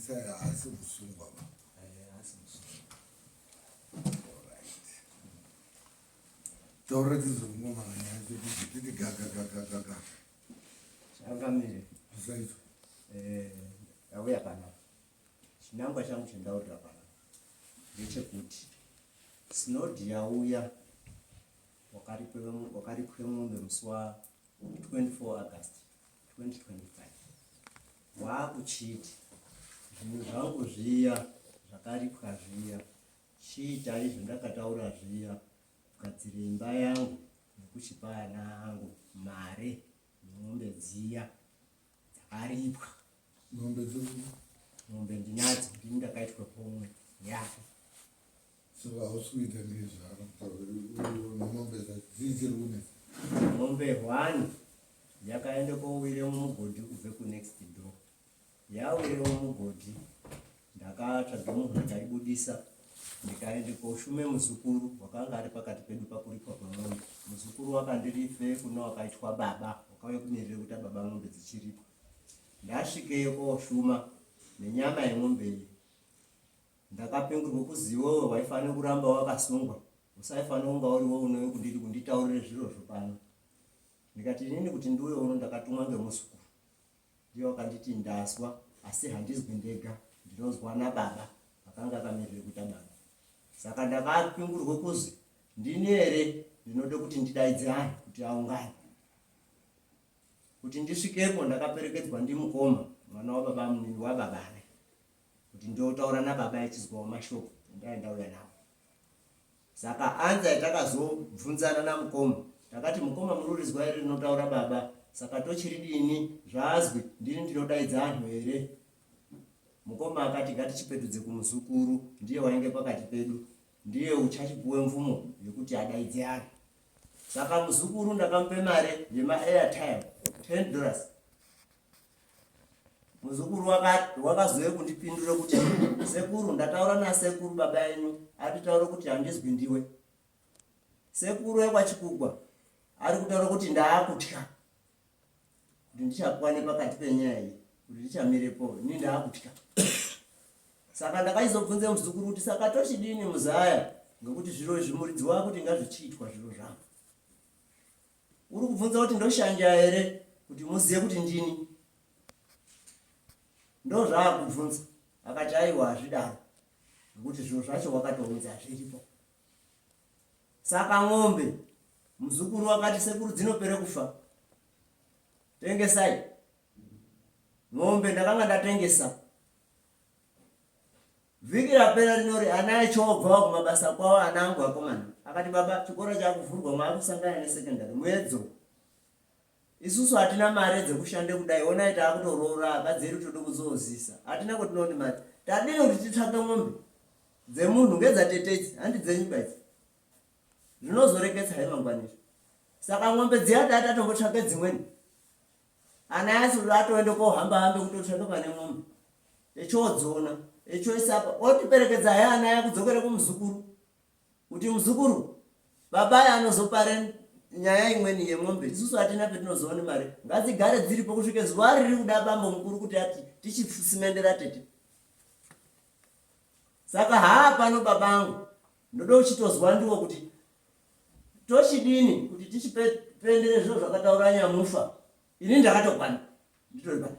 Mudzisai haasi kusungwa ba. Eh, haasi kusungwa. Alright. Taura tizongomana nyaya dzedu titi gaga gaga gaga. Changamire. Zvisaitwa. Eh, ndauya panapa. Chinangwa changu chandaurira panapa ndechekuti Snowd yauya wakaripwe mombe musi wa 24 August 2025 waakuchiti zvinhu zvangu zviya zvakaripwa zviya chiitai zvandakataura zviya kugadzira imba yangu nekuchipa ana angu mare nemombe dziya dzakaripwa. Mombe dziri mombe ndinadzo ndini ndakaitwa pomwe yake. So hausi kuita nezvamombe dzichiri kunetsa? Mombe one yakaenda kowire mumugodhi kubve kunext door. Yawire mumugodhi ndakatsvaga munhu akaibudisa ndikaenda koshume muzukuru wakanga ari pakati pedu pakuripwa kwemombe. Muzukuru wakandirife kune wakaitwa baba wakauya kumirire kuita baba mombe dzichiripwa. Ndasvikeyo koshuma nenyama yemombe iyi Ndakapingurwa kuzi iwewe waifanira kuramba wakasungwa usaifanira kunga uriwe unouya kunditi kunditaurire zvirozvo pano. Ndikati inini kuti ndiuye uno ndakatumwa ngemuzukuru ndiye wakanditi ndazwa asi handizwi ndega ndinozwa nababa akanga akamirire kuita baba. Saka ndakapingurwa kuzi ndini here ndinode kuti ndidaidze anhu kuti aungane. Kuti ndisvikepo ndakaperekedzwa ndimukoma mwana wababa munini wababane. kuti ndotaura nababa echizwawo mashoko endai ndauya nawo saka anza yatakazobvunzana namukoma takati mukoma mururizwa here rinotaura baba saka tochiridini zvazwi ndini ndinodaidza anhu here mukoma akati ngatichipetudze kumuzukuru ndiye wainge pakati pedu ndiye uchachipuwe mvumo yekuti adaidze anhu saka muzukuru ndakamupe mare yemaairtime 10 dollars Muzukuru wakazouya kundipindura kuti sekuru ndataura nasekuru baba enyu atitaura kuti handizwi ndiwe. Sekuru ekwachikugwa ari kutaura kuti ndaakutya kuti ndichakwane pakati penyaya iyi kuti ndichamirepo ini ndaakutya. Saka ndakaizobvunza muzukuru kuti saka tochidini muzaya ngekuti zviro izvi muridzi wakuti ngazvichiitwa zviro zvangu. Uri kubvunza kuti ndoshanja here kuti muzive kuti ndini? Ndozvaakubvunza. Akati aiwa hazvidaro nekuti zviro zvacho wakatounza zviripo. Saka ng'ombe muzukuru wakati sekuru dzinopere kufa. Tengesai. Ng'ombe ndakanga ndatengesa. Vhiki rapera rinori ana echobvawo kumabasa kwavo ana angu akomana akati baba chikoro chakuvhurwa maakusangana nesekendari muedzo isusu hatina mare dzekushande kudai onai taakutoroora akadzi edu tode kuzoozisa hatina kwatinoone mari tadini kuti titsvake mombe dzemunhu ngedzatete idzi handi dzenyu baidzi zvinozoreketsa hai mangwanizvo saka mombe dziya taa tatombotsvake dzimweni Ana acho atoende kohamba hambe kutotsvaka pane mombe. Echodzona, echoisa apa. Otiperekedza haye ana aya kudzokera kumuzukuru. Kuti muzukuru, baba aya anozopare nyaya imweni yemombe. Isusu hatina petinozoone mari. Ngadzigare dziripo kusvike zuva riri kuda bambo mukuru kuti ati tichisimendera tete. Saka haa pano baba angu. Ndoda uchitozwa ndiwo kuti Tochidini kuti tichipendere zviro zvakataura Nyamufa? Ini ndakatokwana nditori pano.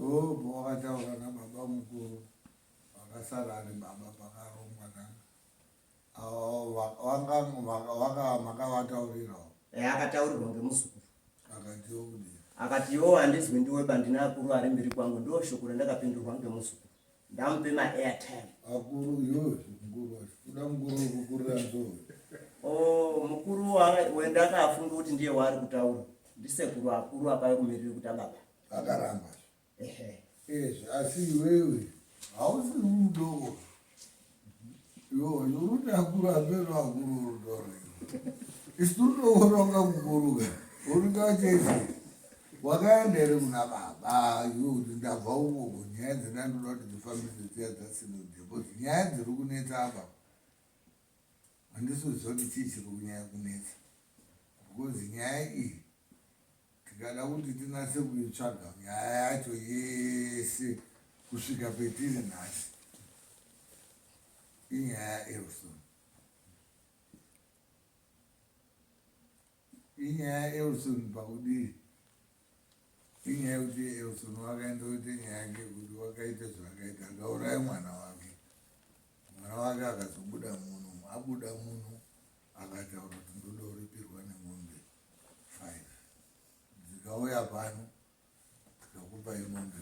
Oh, wakataura nababa mukuru vakasara ari baba pakarongwa na makavataurirawo. Eh, akataurirwa ngemuzukuru. Akatiwo kudii? Akati iwo handizwi ndiwe bandina akuru ari mberi kwangu ndo shoko randakapindurwa ngemuzukuru. Ndamupe ma airtime. Akuru iwe mukuru wacho. Kuda mukuru wekukurira nzou. Oh, mukuru wendakafunga kuti ndiye waari kutaura. Ndisekuru akuru akauya kumirira kuti ababa. Akaramba. Ehe. Ezvi asi iwewe hausi mudoko. Iwe uri kuti akuru apero akuru urudoro. Isu tinoonga kukuruka. Uri kachezi. Wakaenda here kuna baba iwe kuti ndabva ukoko nyaya dzendandoda kuti dzifambise dziya dzasinodhe because nyaya dziri kunetsa apa handisi kuziva kuti chii chiri kunyanya kunetsa. Because nyaya iyi tikada kuti tinatse kuitsvaga nyaya yacho yese kusvika petiri nhasi, inyaya yaElson. Inyaya yaElson pakudii? Inyaya yekuti Elson wakaenda kuita nyaya yake yekuti wakaita zvaakaita akauraya mwana wake. Mwana wake akazobuda muno, abuda muno akataura kuti ndoda kuripirwa nemombe 5 dzikauya pano tikakupai mombe 5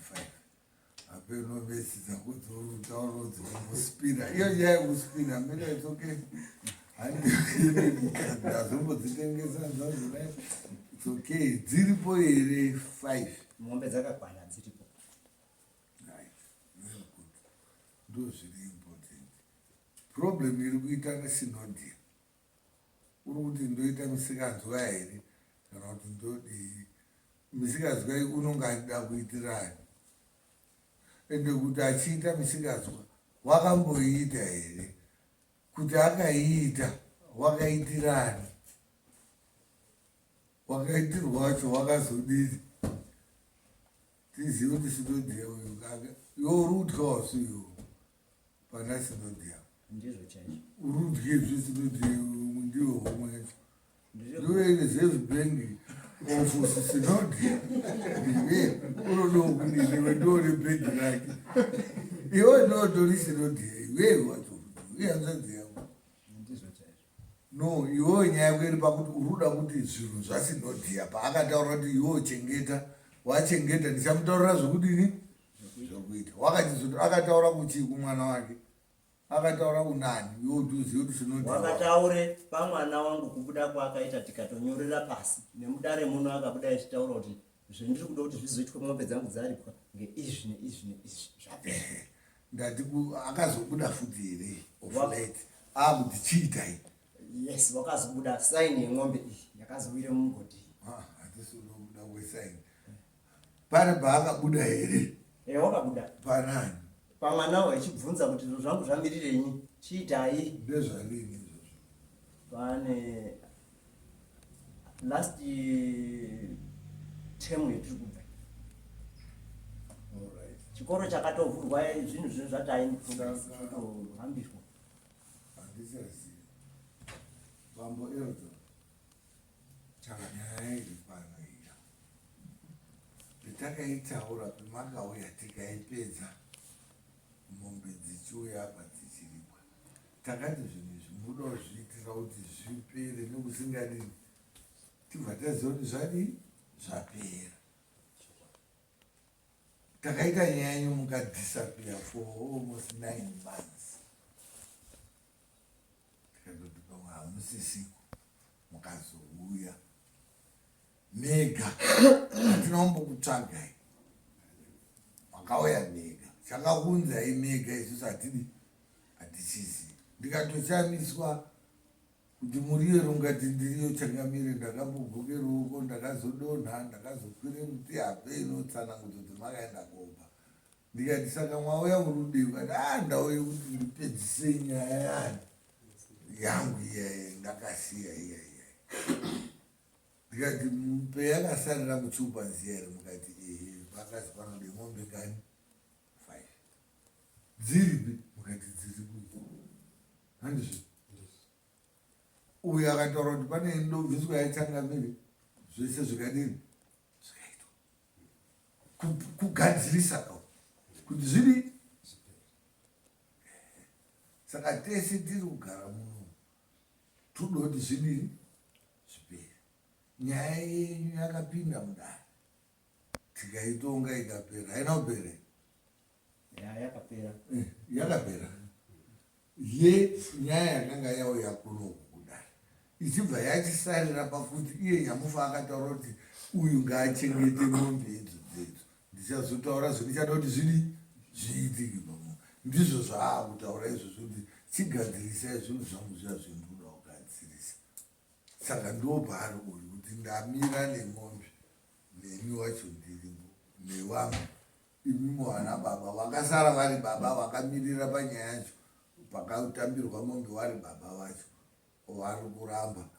hapeno mesi dzako dzoutaura dzinombosipina iyo nyaya yekuspina mira it's okay ndazombodzitengesa nzazina it's okay dziripo here 5 mombe dzakakwana dziripo. Right, very good, ndo zviri important. Problem iri kuita neSinodia, uri kuti ndoita misikanzwa here kana kuti ndodii? Misikanzwa iyi unonge achida kuitirani? Ende kuti achiita misikanzwa wakamboiita here? Kuti akaiita wakaitirani? Wakaitirwa wacho wakazodini? Tizive kuti Sinodhiya uyu iwe uri kutya wasu iwe pana Sinodhiya. Ndizvo chaizvo. Uri kutya izvi Sinodhiya ndiwe homwe yacho. Ndiwe Reserve Bank of Sinodhiya. Iwe unoda kudini? Iwe ndiwo nebhengi rake. Iwe ndiwo tori Sinodhiya iwewe wacho. Ihanzvadzi yako. Ndizvo chaizvo. No, iwewe nyaya yako iri pakuti uri kuda kuti zvinhu zvaSinodhiya paakataura kuti iwewe chengeta, wachengeta, ndichamutaurira zvekudini zvekuita. Wakachizoti akataura kuchii kumwana wake? Akataura kunani? Iwe kuti uzive kuti Sinodhiya Wakataure pamwana wangu kubuda kwaakaita tikatonyorera pasi nemudare muno akabuda achitaura kuti zvendiri kuda kuti zvizoitwe mombe dzangu dzaripwa ngeizvi neizvi neizvi zvapera. Ndati akazobuda futi here of late akuti chiitai? Yes, wakazobuda saini yemombe iyi yakazowire mumugodhi. Ah, hatisi kuda kwesaini. Pane paakabuda here? Eh, wakabuda. Panani? Pamwana achibvunza kuti zvinhu zvangu zvamirirenyi, chiitai. Ndezvarini izvozvo? Pane last term yetiri kubva. Chikoro chakatovhurwa zvinhu zvinhu zvataitohambirwa. Handichazivi. Bambo Elton, nyaya iri pano iya petakaitaura pemakauya tikaipedza mombe dzichiuya apa dzichiripwa, takati zvinhu izvi munoda kuzviitira kuti zvipere nekusingadini, tibva taziva kuti zvadii zvapera. Takaita nyaya yenyu mukadisappear for almost 9 months, tikatoti pamwe hamusisiko, mukazouya mega, hatina kumbokutsvagai, makauya mega, chakakunzai mega isusu hatidi hatichizivi. Ndikatoshamiswa kuti muriyo rungati ndiriyo changamire, ndakambogoke ruoko, ndakazodonha, ndakazokwire muti, hapeno tsanangudzo dzemakaenda kopa. Ndikati saka mwauya muri kudii? Ukati a ndauye kuti ndipedzise nyaya yani yangu iyaiya ndakasiya iya iya. Ndikati peyakasarira muchiupa ziya here? Mukati ehe, pakazi panode mombe kani 5 dziripi? Mukati dziri kuyi. Handizvo? Uyu akataura kuti pane ndobviswa yachangamire, zvese zvikadini zvikaitwa kugadzirisa ka kuti zviri. Saka tese tiri kugara muno toda kuti zvidini zvipere. Nyaya yenyu yakapinda mudare tikaitonga ikapera, haina kupera? Yakapera. Yakapera ye nyaya yakanga yauya kunoku kudare ichibva yachisarira pakuti iye nyamufa akataura kuti uyu ngaachengete mombe idzo dzedzo, ndichazotaura zvindichada kuti zvidi zviitike pamo. Ndizvo zvaakutaura izvozvo kuti chigadzirisai zvinhu zvangu zviya zvendinoda kugadzirisa. Saka ndo paari uyu kuti ndamira nemombe, nemi wacho ndiripo nevamwe imimi vana baba vakasara vari baba vakamirira panyaya yacho pakatambirwa mombe vari baba vacho vari kuramba.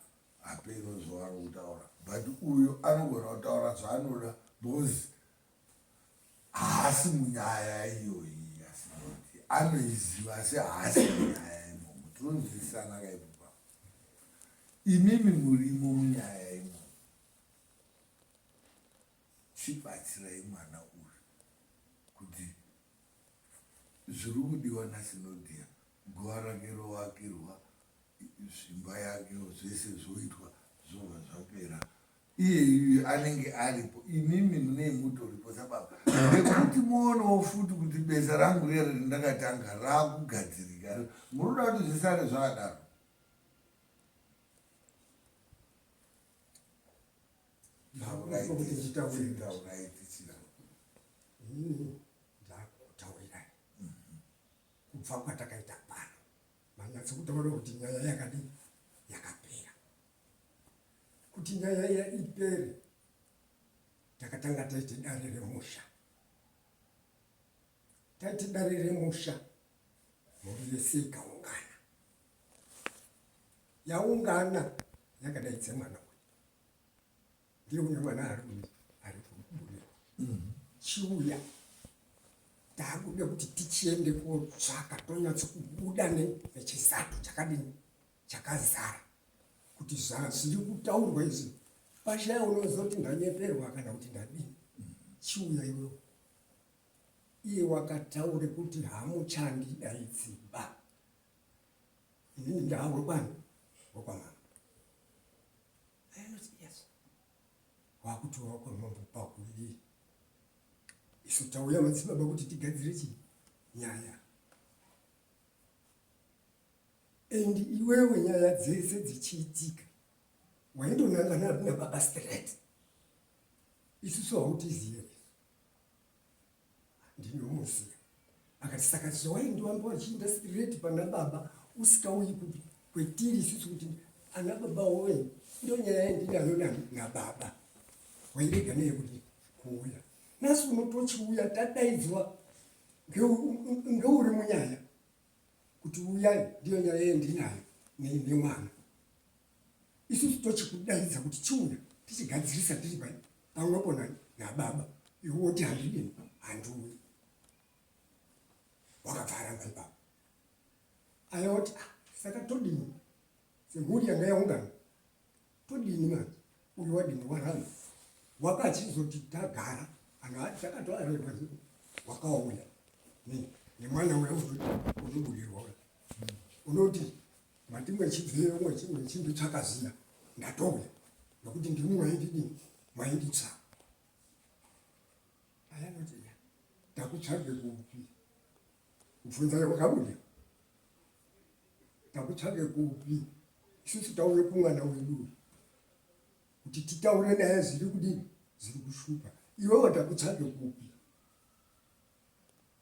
Hapeno zvavari kutaura but uyo anogona kutaura zvaanoda because haasi munyaya iyoyi asinoti anoiziva asi haasi munyaya imomo. Tinonzwisisana kaipopa. Imimi murimo munyaya imomo. Chibatsirai mwana uyu kuti zviri kudiwa naSinodia guva rake rovakirwa zvimba yake zvese zvoitwa zvobva zvapera iyeyuyu anenge aripo imimi munei mutoripo sababa nekuti muonewo futi kuti besa rangu riya randakatanga rakugadzirika munoda kuti zvisare zvakadaro. Inini ndakutaurirai kubva kwatakaita pano manyatso kutaura kuti nyaya yakadii yakapera. Kuti nyaya iya ipere takatanga taiti dare remusha, taiti dare remusha, mhuri yese ikaungana. Yaungana yakadaidza mwana uyu, ndiye une mwana ari ari kubudirwa. Chiuya takuda kuti tichiende kotsvaka tonyatso kubuda nechizato chakadini chakazara kuti zvazviri kutaurwa izvi pashaya unozoti ndanyeperwa kana kuti ndadini. Chiuya iwewe. Iye wakataure kuti hamuchandidaidziba inini ndawe kwani wekwamambo. Anoti yes wakuti wakwamambo pakudii isu tauya madzibaba kuti tigadzire chii nyaya and iwewe nyaya dzese dzichiitika waindonangana nababa straight isusu hautizive ndinomuziva akati saka zvawaindiwamba wachiinda straight pana baba usikauyi kupi kwetiri isusu kuti ana baba woye ndo nyaya yandinayo nababa wairega neye kuti kuuya nhasi unotochiuya tadaidzwa ngeuri munyaya kuti uyai ndiyo nyaya yendinayo nemwana isusu tochikudaidza kuti chiuya tichigadzirisa tiri pai pamwepo nababa iwe woti handidini handiuyi wakabva aramba ipapo aya woti ah, saka todini semhuri yanga yaungana todini manje uyu wadini waramba wakachizoti tagara anhu takatoarerwa wakauya nemwana uya unobudirwa uya unoti Mati mwechibveyo mwechinditsvaka zviya ndatouya nokuti ndimi mwaindidini mwainditsvaka. Aya anoti ya takutsvage kupi kubvunza wakabuda takutsvage kupi isusu tauye kumwana wedu uyu kuti titaure naye zviri kudini zviri kushupa iwewe takutsvage kupi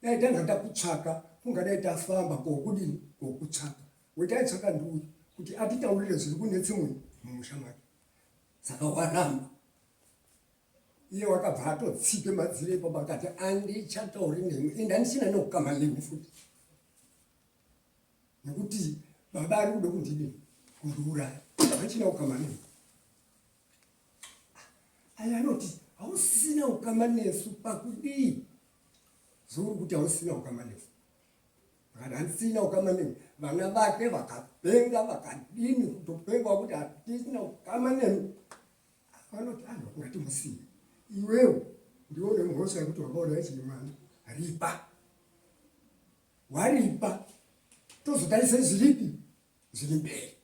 Dai tanga takutsvaka kungadai tafamba kokudini kokutsvaka wetaitsvaka ndiuyu kuti atitaurire zviri kunetsi munhu mumusha make saka waramba iye wakabva atotsike madziro ipapo akati andichatauri nemi ende andichina neukama nemi futi nekuti baba ari kuda kundidini kundiuraya andichina ukama nemi Aya anoti hausina ukama nesu pakudii? Zvouri kuti hausina ukama nesu. Akati handisina ukama nemi. Vana vake vakapenga vakadini kutopenga kuti hatisina ukama nemi. Vanoti aiwa ngatimusiye. Iwewe ndiwe une mhosva yekuti wakaona ichiri mwana. Ripa. Waripa. Tozotarisa zviripi zviri mberi.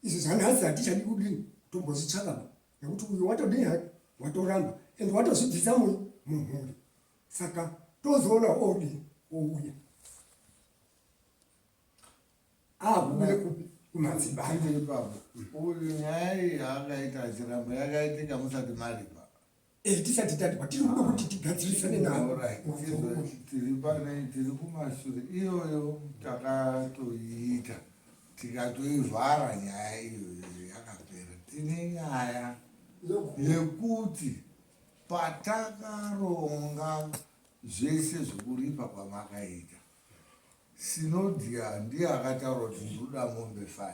Izvi zvanhasi hatichadi kudini kutombozvitsvaka ba nekuti uyu watodini hake watoramba and watozvibvisa mumhuri saka tozoona odini ouya akubude kupi kumadzibaba ipapo uyu nyaya iyi yaakaita achiramba yakaitika musati maripa Eh, tisati tati tiri kuda kuti tigadzirisane navo. Tiri pane tiri kumashure iyoyo takatoiita tikatoivhara nyaya iyoyo yakapera. Tine nyaya yekuti patakaronga zvese zvekuripa kwamakaita Sinodia ndiye akataura kuti ndinoda mombe 5.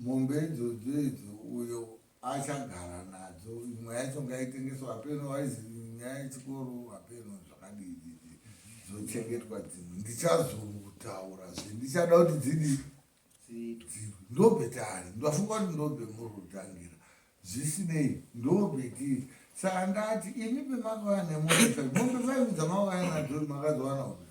Mombe idzodzo idzo uyo achagara nadzo, imwe yacho ngaitengeswe hapeno waizi nyaya yechikoro hapeno zvakadii dzochengetwa dzimwe. Ndichazotaura zve ndichada kuti dzidii ndobetari ndafunga kuti ndobe muri kutangira zvisinei ndobetiri saka ndati imi pemakauya nemombe five mombe five dzamakauya nadzo makadziwana kupi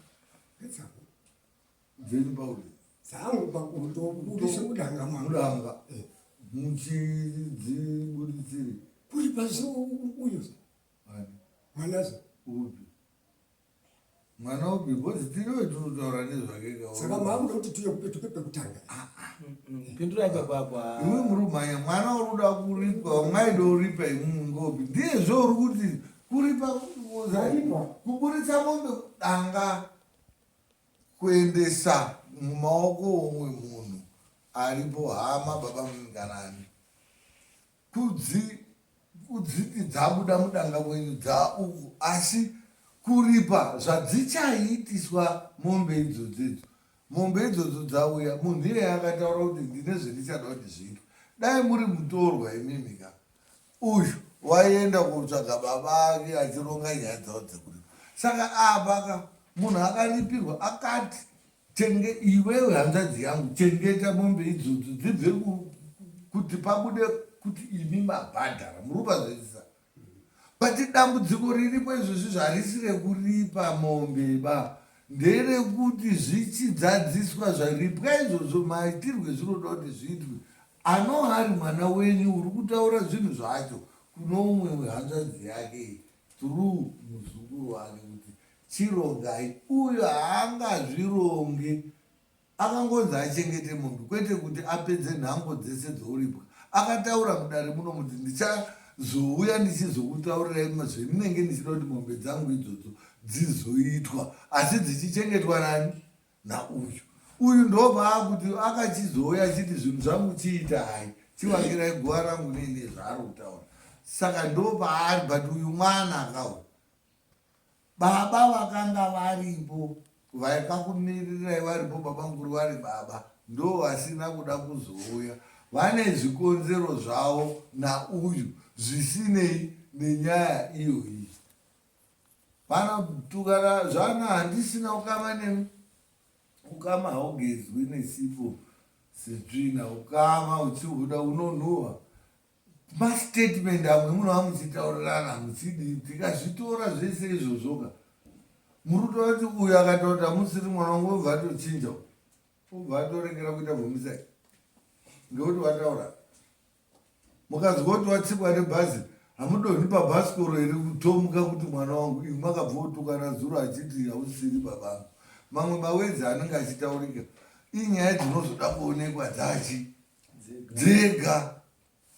dzenyu pauri dzangu pakundobudise mudanga mudanga eh. muchidzibuditsiri kuri pasi uyu mwanazo upi mwana upi bhozi tiriwe tinotaura nezvake saka maakuda kuti tuye kupetuke pekutanga ah, ah. Pindurai baba. Iwe muri kumhanya mwana uri kuda kuripwa mwaida uripa imwe ngopi ndizvo uri kuti kuripa kuburitsa mombe danga kuendesa mumaoko omumwe munhu aripo hama baba munganani kudzi kudziti dzabuda mudanga mwenyu dzauku asi kuripa zvadzichaiitiswa mombe idzodzo idzo mombe idzodzo dzauya munhu iyeye akataura kuti ndine zvendichada kuti zviitwe dai muri mutorwa imimi ka uyu waienda kotsvaga baba ake achironga nyaya dzavo dzekuripa saka apa ka munhu akaripirwa akati Chenge iwewe hanzvadzi yangu chengeta mombe idzodzo dzibve kuti pabude kuti imi mabhadhara muri kupazwisisa but dambudziko riripo izvozvi zvarisi rekuripa mombe ba nderekuti zvichidzadziswa zvaripwa izvozvo maitirwe zvinoda kuti zviitwe anoari mwana wenyu uri kutaura zvinhu zvacho kuno umwe wehanzvadzi yake through muzukuru wake kuti Chirongai uyo haangazvirongi akangonzi achengete mombe kwete kuti apedze nhango dzese dzouripwa akataura mudare muno kuti ndichazouya ndichizokutaurirai zvendinenge ndichida kuti mombe dzangu idzodzo dzizoitwa asi dzichichengetwa nani nauyu uyu ndopaakuti akachizouya achiti zvinhu zvangu chiitai chivakirai guva rangu nene zvaari kutaura saka ndopaari but uyu mwana akauya Baba vakanga varipo vakakumirirai varipo baba mukuru vari baba ndo vasina kuda kuzouya vane zvikonzero zvavo nauyu zvisinei nenyaya iyoyi vanotukana zvana handisina ukama nemi ukama haugezwi nesipo setsvina ukama uchihuda unonhuhwa Mastatement amwe munova muchitaurirana muchidii tikazvitora zvese izvozvoka muri kutora kuti uyu akataura kuti hamusiri mwana wangu obva atochinja obva atorekera kuita vhomisai ngekuti wataura mukanzwa kuti watsikwa nebhazi hamudonhi pabhasikoro here kutomuka kuti mwana wangu imwe makabva otukana zuro achiti hausiri babangu mamwe mawedzi anenge achitaurika inyaya dzinozoda kuonekwa dzachi dzega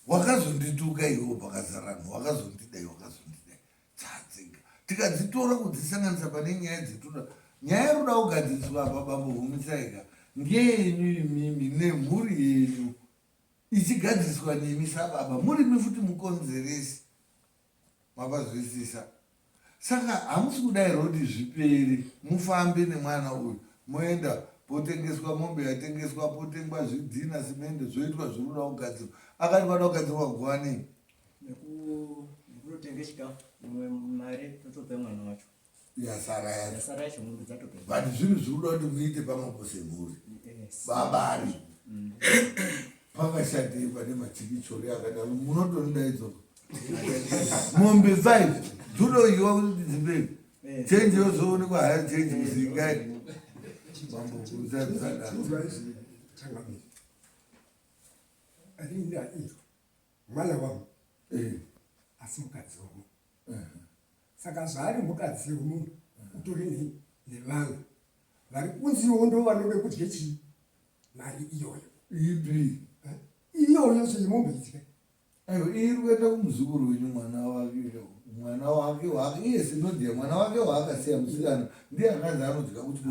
wakazondituka iwe pakazarana wakazondidai wakazondidai dzadzega tikadzitora kudzisanganisa pane nyaya dzetoda nyaya yeruda kugadziriswa apa bambo humisaika ngeyenyu imimi nemhuri yenyu ichigadziriswa nemi sababa murimi futi mukonzeresi Mapazwisisa? Saka hamusi kuda here kuti zvipere mufambe nemwana uyu moenda potengeswa mombe yatengeswa potengwa zvidhina simende zvoitwa zviri kuda kugadzirwa akati vada kugadzirwa guva nei nekunotenga chikafu imwe mari totope mwana wacho yasara yacho yasara yacho mombe dzatopera but zvinhu zviri kuda kuti muite pamwepo semhuri babari pakashatei pane machikichori akadaro munotonidaidzoko mombe five dzodoyiwa kuti dzipei chenji yozoonekwa haya chenji muzingai mambo kusadaro mwana wangu eh. asi mukadzi wangu eh. Saka zvaari mukadzi wemunhu utori nevana vari kunziwo ndo vanode kudye chii mari iyoyo ipi eh? iyoyo zveyemombe idye aiwa iri kuenda kumuzukuru wenyu mwana wake mwana wake wake iye sinodya mwana wake waakasiya musikana ndiye akanzi anodya kuti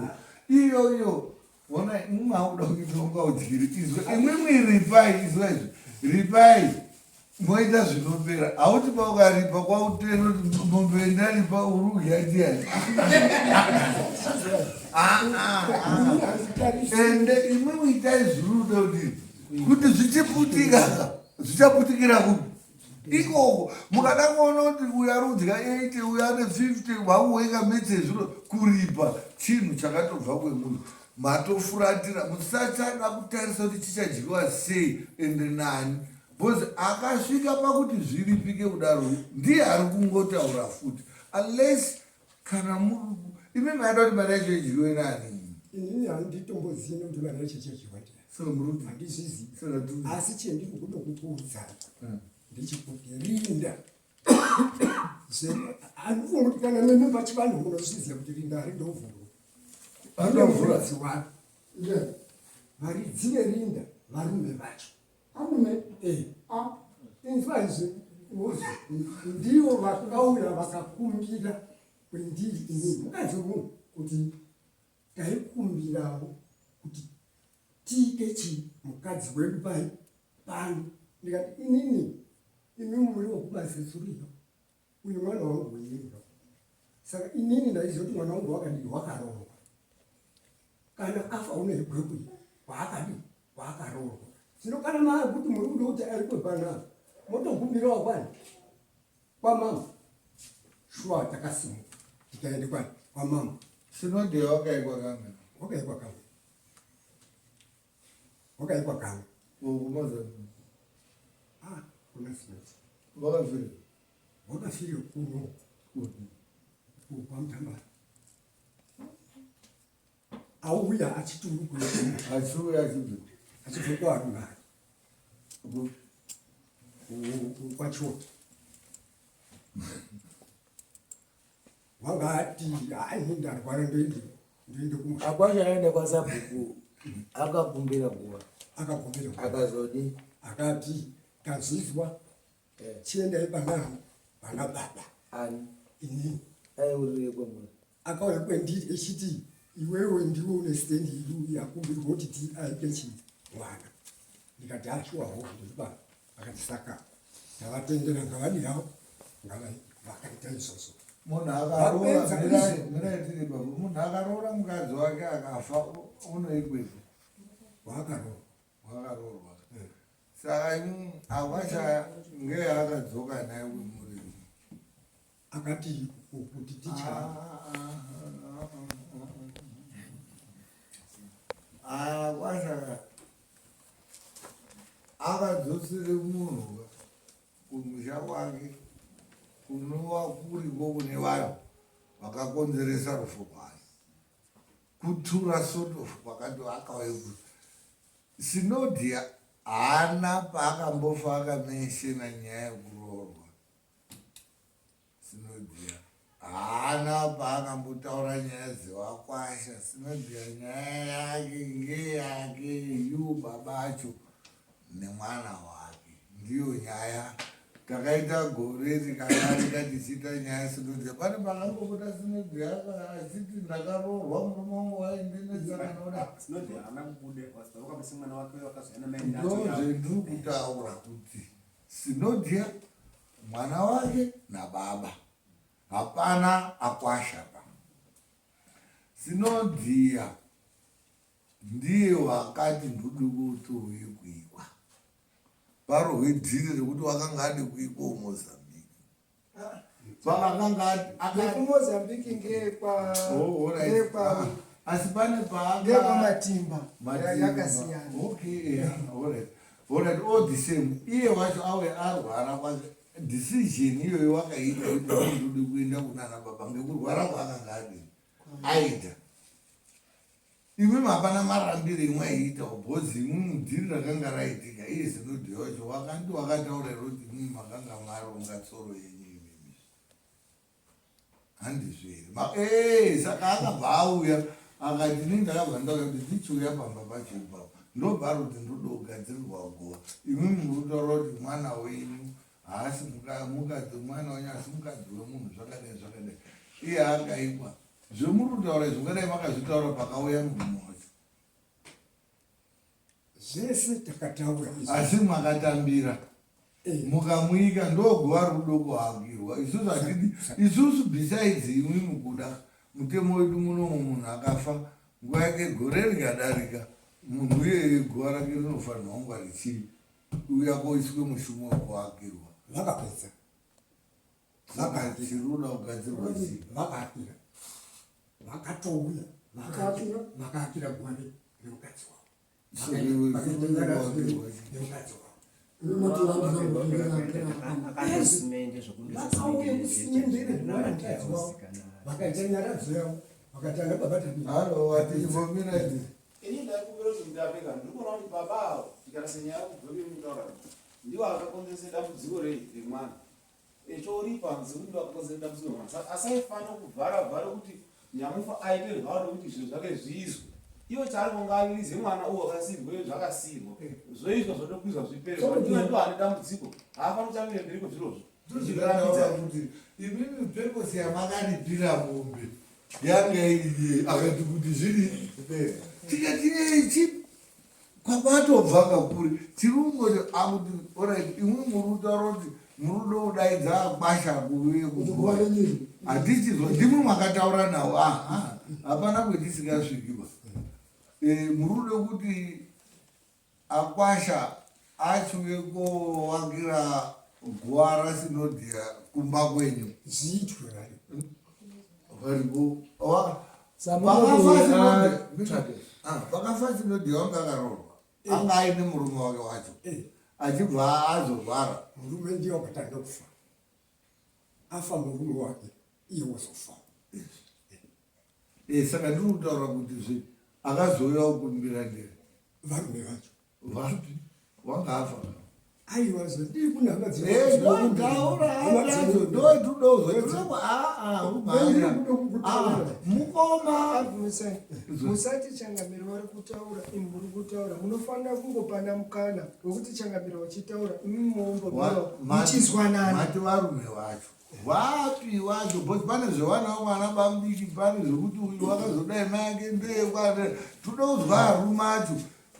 iyo iyo Ona imwe auda kuitonga udyire izwa imwimwi ripai izwa izvi ripai moita zvinopera hauti paukaripa kwauteno mombe ndaripa uri kudya ndiyani ah, ah, ah. ende imwimwi itai zviri kuda kuti Kuti zvichiputika zvichaputikira kupi? Ikoko mukada kuona kuti uyu ari kudya 80, uyu ane 50, vakuwenga metse zviro kuripa chinhu chakatobva kwemunhu. Matofuratira musachada kutarisa kuti chichadyiwa sei ende nani, because akasvika pakuti zviripike kudaro ndiye ari kungotaura futi, unless kana imi maida kuti mari yacho idyiwe nani. Inini handitombozivi nekuti mari yacho ichadyiwa ndiani. Saka muri handizvizivi, Saka asi chendiri kuda kukuudzai ndechekuti rinda handifungi kuti kana nemi pachivanhu munozviziva kuti rinda harindovhurwa. Harindovhurwa. Muridzi waro, varidzi verinda varume vacho. Arume? Eh. Ah. Inzwa izvi, ndivo vakauya vakakumbira kwendiri inini mukadzi wemunhu kuti taikumbirawo kuti tiite chii mukadzi wedu pai pano. Ndikati inini, imi muri wekumasetsuriyo, uyu mwana wangu wenyika, saka inini ndaiziva kuti mwana wangu wakadii, wakaroorwa. Kana afa unoigwekwi kwaakadii, kwaakaroorwa. Zvino kana maakuti muri kuda kuti arikwe panapa, motokumbirawo kwani kwamama. Shuwa takasimuka tikaende kwani kwamama. Sinodhi wakaikwa kamwe. Wakaikwa kamwe, wakaikwa kamwe. Kumozambique. Ah, kuna Sinodhi. Wakafira. Wakafira kuno kwamutambara, auya achiti uri kuenda. Achiuya achibva. Achibva kwarunare kwachoto. Wanga ati hai, ndarwara, ndoende kumusha. Akwasha aenda kwasabhuku akakumbira guva. Akakumbira. Akazodi? Akati tazvizwa, chiendai panani pana baba. Ani? Inini. Aiurire kwemuri? Akauya kwendiri echiti iwewe ndiwe une stendi iri yakumbirwa kuti tiaite chii mwana. Ndikati ashuwawo ndiripa. Akati saka tavatendera, ngavadi havo, vakaita izvozvo. Munhu akaroora Vapedza izvo. Mirai tiri ipapo. Munhu akaroora mukadzi wake akafa unoikwepi? Waakaroora. Wakaroorwa. Saka imi akwasha ngeye akadzoka naye kwemuri? Akati kuti ticha Akwasha akadzosere munhu kumusha kwake kunova kuriko kune vanhu vakakonzeresa rufu rwake, kutura sort of kwakati akauya. Sinodhi haana paakambofa akamentiona nyaya yekuroorwa. Sinodhia haana paakambotaura nyaya dzewakwasha. Sinodhia nyaya yake ngeyake, yu baba acho nemwana wake, ndiyo nyaya. Takaita gore tikadarika tichiita nyaya. Sinodhia pane pakangobuda Sinodhia achiti ndakaroorwa, murume wangu waindinetsakanoda? Sinodhi haana kubude wakabisa mwana wake wakazoyana mai. Ndozvendiri kutaura kuti Sinodhia, mwana wake nababa, hapana akwasha pa. Sinodhia ndiye wakati ndodi kuti uye kuikwa, parohwe dhiri rekuti wakanga ade kuikwa mumozambique pavakanga Yekumozambique ngekwa Oh, alright. ngekwa Ah, asi pane paanga ngekwamatimba. Matimba. Yakasiyana. Okay, yeah, alright. All the same, iye wacho awe arwara kwake, decision iyoyo wakaita kuti ndode kuenda kunana baba ngekurwara kwaakanga adini aita. Imwimwi hapana marambiro imwe aiita because imwimwi dhiri rakanga raitika, iye Zinodhi wacho wakandi wakataura here kuti imwimwi makanga maronga tsoro yenyu imimi? Handizvo here? Saka akabva auya akati ini ndakabva ndauya kuti ndichiuya pamba pacho ipapo, ndobva ari kuti ndoda kugadzirirwa guva. Imwimwi muri kutaura kuti mwana wenyu haasi mukadzi, mwana wenyu asi mukadzi wemunhu, zvakadai zvakadai, iye akaikwa. Zvemuri kutaura izvi ungadai makazvitaura pakauya murume wacho. Zvese takataura izvi. Asi makatambira mukamuika, ndoguva rudo kuhagirwa. Isusu hatidi isusu, besides imwimwi kuda mutemo wedu munomu, munhu akafa nguva yake gore rikadarika. Munhu iyeye guva rake rinofanirwa kunga richiuya koiswe mushumo wekuakirwa. Vakapedza. Saka chiri kuda kugadzirwa chii? Vakaakira. Vakatouya. Vakaakira? Vakaakira guva remukadzi wavo. Saka iwe Vakaita chiri kuda nyaradzo kuakirwa chii? yemukadzi wavo. Akasimende Vakauya kusimende reguva remukadzi wavo. Vakaita nyaradzo yavo. Vakati ana baba tadii. Halo, watichimbomira iti. Ini ndaikumbira kuti ndapeka ndikuona kuti baba avo tikarasa nyaya kubva kemutaura ndiwo akakonzeresa dambudziko rei remwana echoripa nzekuti ndiwo akakonzeresa dambudziko remwana. Saka asaifanira kuvhara vhara kuti nyamufa aite zvaanoda kuti zvinhu zvake zviizwe. Iwo chaari kunga avirize mwana uwo akasirwe zvakasirwa zvoizwa zvoda kuizwa zvipere. Iwe ndo ane dambudziko, haafaniri kuchamire mberi kwezvirozvo. Ndozvinotaura kuti imimi purpose yamakaripira mombe yanga iri yei, akati kuti zviri tikati ichi kwakwatobva kakuri tiri kungoti akuti orit imwi muri kutaura kuti muri kuda kudaidza akwasha kuuye Kuti guva renyu iri. Hatichizwa ndimwi mwakataura nawo. Aha, hapana kwetisingasvikiba. Muri kuda kuti akwasha achiuye kowakira guva raSinodhia kumba kwenyu? Zviitwe vari. Varipo. Pakafa Sinodhia wanga akaroorwa, anga aine murume wake wacho, achibva azorwara. Murume ndiye wakatanga kufa. Afa murume wake, iye wozofa. Saka ndiri kutaura kuti zve akazouya kukumbira ndere Varume vacho. Vapi wanga afa? Aiwa, zvandiri kunhama. Ndotaura adzo ndotudozo mukoma. Musati changamire vari kutaura, imi muri kutaura. Munofanira kungopana mukana wekuti changamire vachitaura, imi muombo muchizwanana. Mati varume vacho vapi vacho? Because pane zvevana vamwana bamudiki, pane zvekuti uyu wakazodai mai ake ndeyekwa. Toda kuzwa arume acho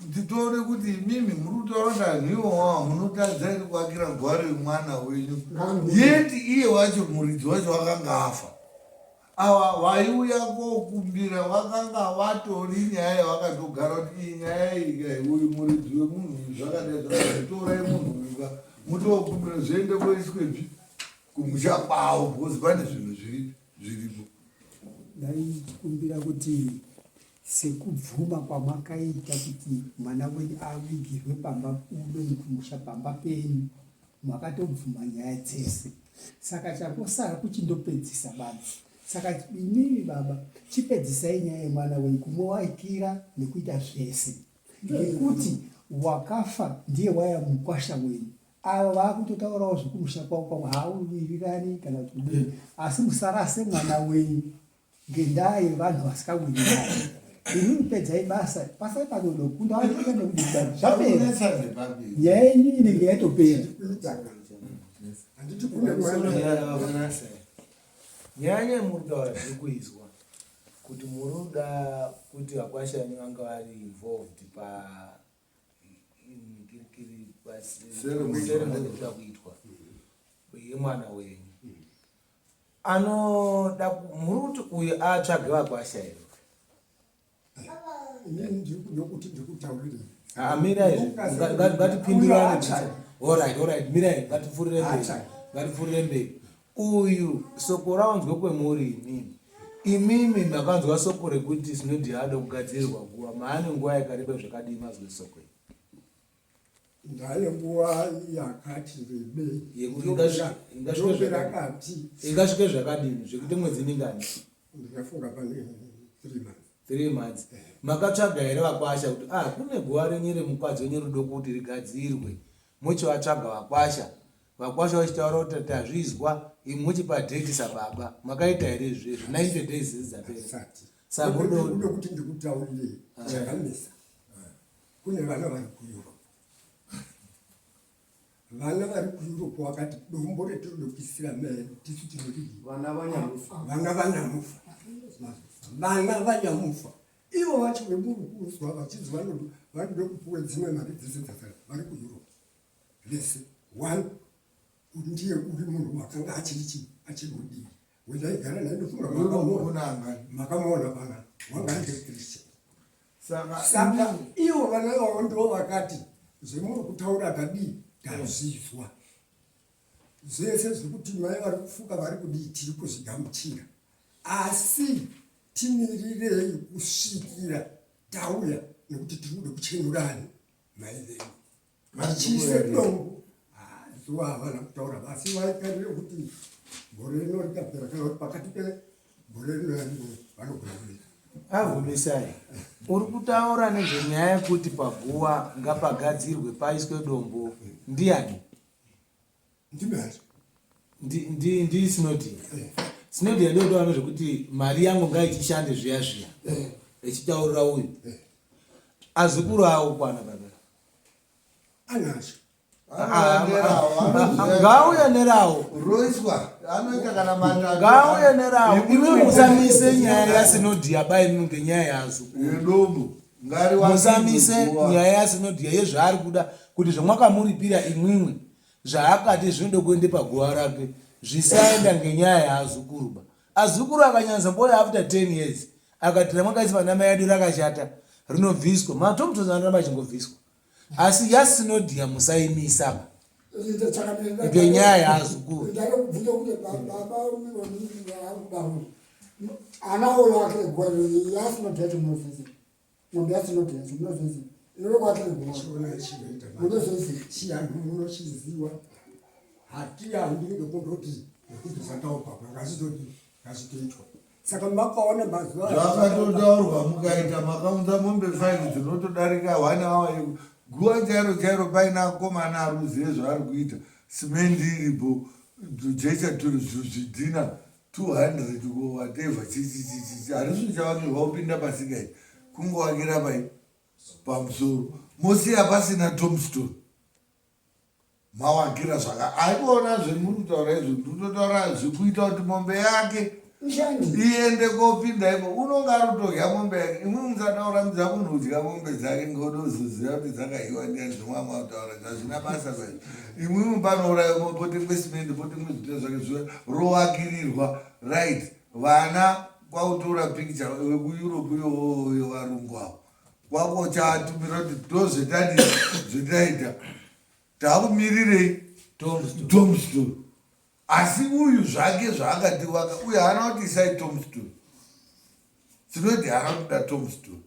kuti tione kuti imimi muri kutaura kuti anhu iwowawa munotadza iri kuakira guva remwana wenyu, yeti iye wacho muridzi wacho wakanga afa. Ava vaiuya kokumbira vakanga vatori nyaya yavakatogara kuti iyi nyaya iyi kai, uyu muridzi wemunhu uyu zvakadai zvakadai, torai munhu uyu ka mutokumbira zviende koiswepi kumusha kwavo, because pane zvinhu zviri zviripo. Ndaikumbira kuti sekubvuma kwamakaita kuti mwana wenyu avigirwe pamba uno kumusha pamba penyu, makatobvuma nyaya dzese, saka changosara kuchindopedzisa badzi. Saka imimi baba, chipedzisai nyaya yemwana wenyu kumuwaikira nekuita zvese, ngekuti wakafa ndiye waya mukwasha wenyu. Ava vakutotaurawo zvekumusha kwavo, pamwe haawirirani kana kuti kudini, asi musarase mwana wenyu ngendaa yevanhu vasikawirirani. Imimi pedzai basa pasai panodo kundoaika nekudikani, zvapera, nyaya yenyu inenge yatopera. Handiti kune mwana. Nyaya yemuri kutaura zviri kuizwa kuti muri kuda kuti vakwasha venyu vanga vari involved pa Ceremony. Ceremony iri kuda kuitwa yemwana wenyu. Anoda muri kuti uyu atsvage vakwasha here? Inini ndiri kuda kuti ndikutaurire. Ah, mirai, ngatipindurane. Alright, alright, mirai, ngatipfuurire mberi. Atsvage. Ngatipfuurire mberi. Uyu soko raunzwe kwemuri imimi, imimi makanzwa soko rekuti Sinodhi haada kugadzirirwa guva maane nguva yakareba zvakadii mazwe soko iri? Ndaye nguva yakati rebei. Yekuti ingasvike Ndope rakati. Ingasvike zvakadini, zvekuti mwedzi mingani? Ndingafunga pane 3 months. 3 months. Makatsvaga here vakwasha kuti ah, kune guva renyu remukadzi wenyu rudo kuti rigadzirwe? Muchivatsvaga vakwasha, vakwasha vachitaura kuti tazvizwa, imi muchipa date sababa, makaita here izvezvi 90 days dzapera? Asati. Saka Kuda kuti ndikutaurire chakamisa. Kune vana vari kuEurope. Vana vari kuEurope vakati dombo retirode kuisira mai tisu tinoridii. Vana vanyamufa. Vana vanyamufa, vana vanyamufa ivo vacho vemuri kuzwa vachinzi vanoda kupuwe dzimwe mari dzese dzasara vari kuEurope vese. One ndiye uri munhu wakanga achiri chii, achiri mudiki wendaigara naye. Ndofunga makamuona pana wanga ari Christian. Saka ivo vana ivavo ndivo vakati zvemuri kutaura tadii tazvizwa zvese zvekuti mai vari kufuka vari kudii tiri kuzvigamuchira asi timirirei kusvikira tauya nekuti tiri kuda kuchenurani mai venyu vachiise dombo ah, zuva havana kutaura asi vaikarire kuti gore rino rikapera kana kuti pakati pegore rino yarino vanogona kuita Avumisai, uri kutaura nezvenyaya yekuti paguva ngapagadzirwe paiswe dombo ndiani? Ndi Sinodia. Sinodia ndiyo kutaura nezvekuti mari yangu ngaichishande zviya zviya. Echitaurira uyu. Azukuru awo kwana baba. Anazvo. Ngauye nerawo. Roiswa anoita kana matatu. Ngauye nerawo. Imi musamise nyaya yaSinodia bai ngenyaya yaazukuru. Yedombo. Musamise nyaya yaSinodia yezvaari kuda kuti zvamwakamuripira imwimwi zvaakati zvinoda kuenda paguva rake zvisaenda ngenyaya yaazukuru ba. Azukuru akanyanzomboya after 10 years akati ramwakaisa panama yedu rakashata rinobviswa. Matomtoes anoramba achingobviswa. Asi yaSinodia musaimisa ba ngenyaya yaazukuru. Ana uyo akire guva yaSinodia chimuzvizi. Mombe yaSinodia chimuzvizi. Inoro akire guva. Munozvizi. Chianhu munochiziwa. Hatiyambi ngekundoti nekuti zvataurwa ngazvitodi ngazvitoitwa. Saka makaona mazuva zvakatotaurwa mukaita makaunza mombe 5 dzinotodarika one hour yeku guva chairo chairo paine akomana ari kuzive zvaari kuita simendi iripo jecha zvidhina 200 ko whatever chichichichi harisi kuchavakirwa kupinda pasika iyi kungovakira pai pamusoro mosiya pasina tombstone mawakira zvaka aikuona zvemuri kutaura izvo ndikutotaura zvikuita kuti mombe yake iende kopinda iko unonge ari kutodya mombe yake imwe musada kurambidza munhu kudya mombe dzake ngoda uzoziva kuti dzakahiwa ndiani zvomwamwa kutaura zvazvina basa zvaizvo imwimwi panouraya potengwe simende potengwe zvita zvake zviya rowakirirwa right vana kwakutora picture vekueurope iyoyo varungu avo kwakochatumira kuti ndozvetadi zvetaita takumirirei tombstone asi uyu zvake zvaakati waka uyu haana kuti isai tombstone sinoti haana kuda tombstone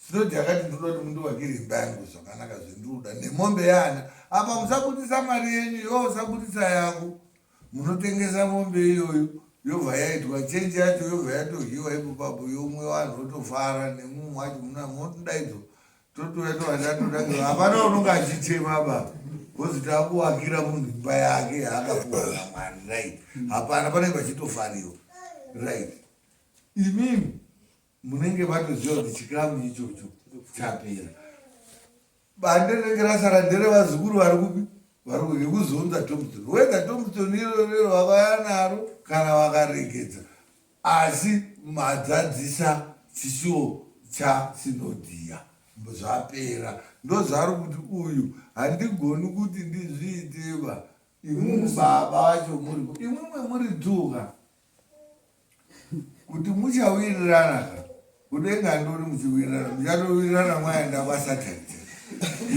sinoti akati ndinoda kuti mundivakire imba yangu zvakanaka zvendinoda nemombe yaana apa musabudisa mari yenyu iwe usabudisa yako munotengesa mombe iyoyo yobva yaitwa chenji yacho yobva yatodyiwa ipopapo yomwe vanhu votofara nemumwe wacho munodaidzwa totouya tovati hapana unonge achichema ba bcause takuwakira munhu imba yake yaakapuwa namwari right hapana panenge pachitofariwa right imimi munenge matoziva kuti chikamu ichocho chapera bande rinenge rasara nderevazukuru vari kupi vari kupi yekuzounza tombstone wega tombstone irorero vakauya naro kana vakaregedza asi madzadzisa chishuwo chasinodhiya zvapera ndozvaari kuti uyu handigoni kuti ndizviiteba imwimwi baba vacho muripo imwimwe muri tuka kuti muchawirirana ka kudenga ndori muchiwirirana muchatowirirana mwaenda kwasatani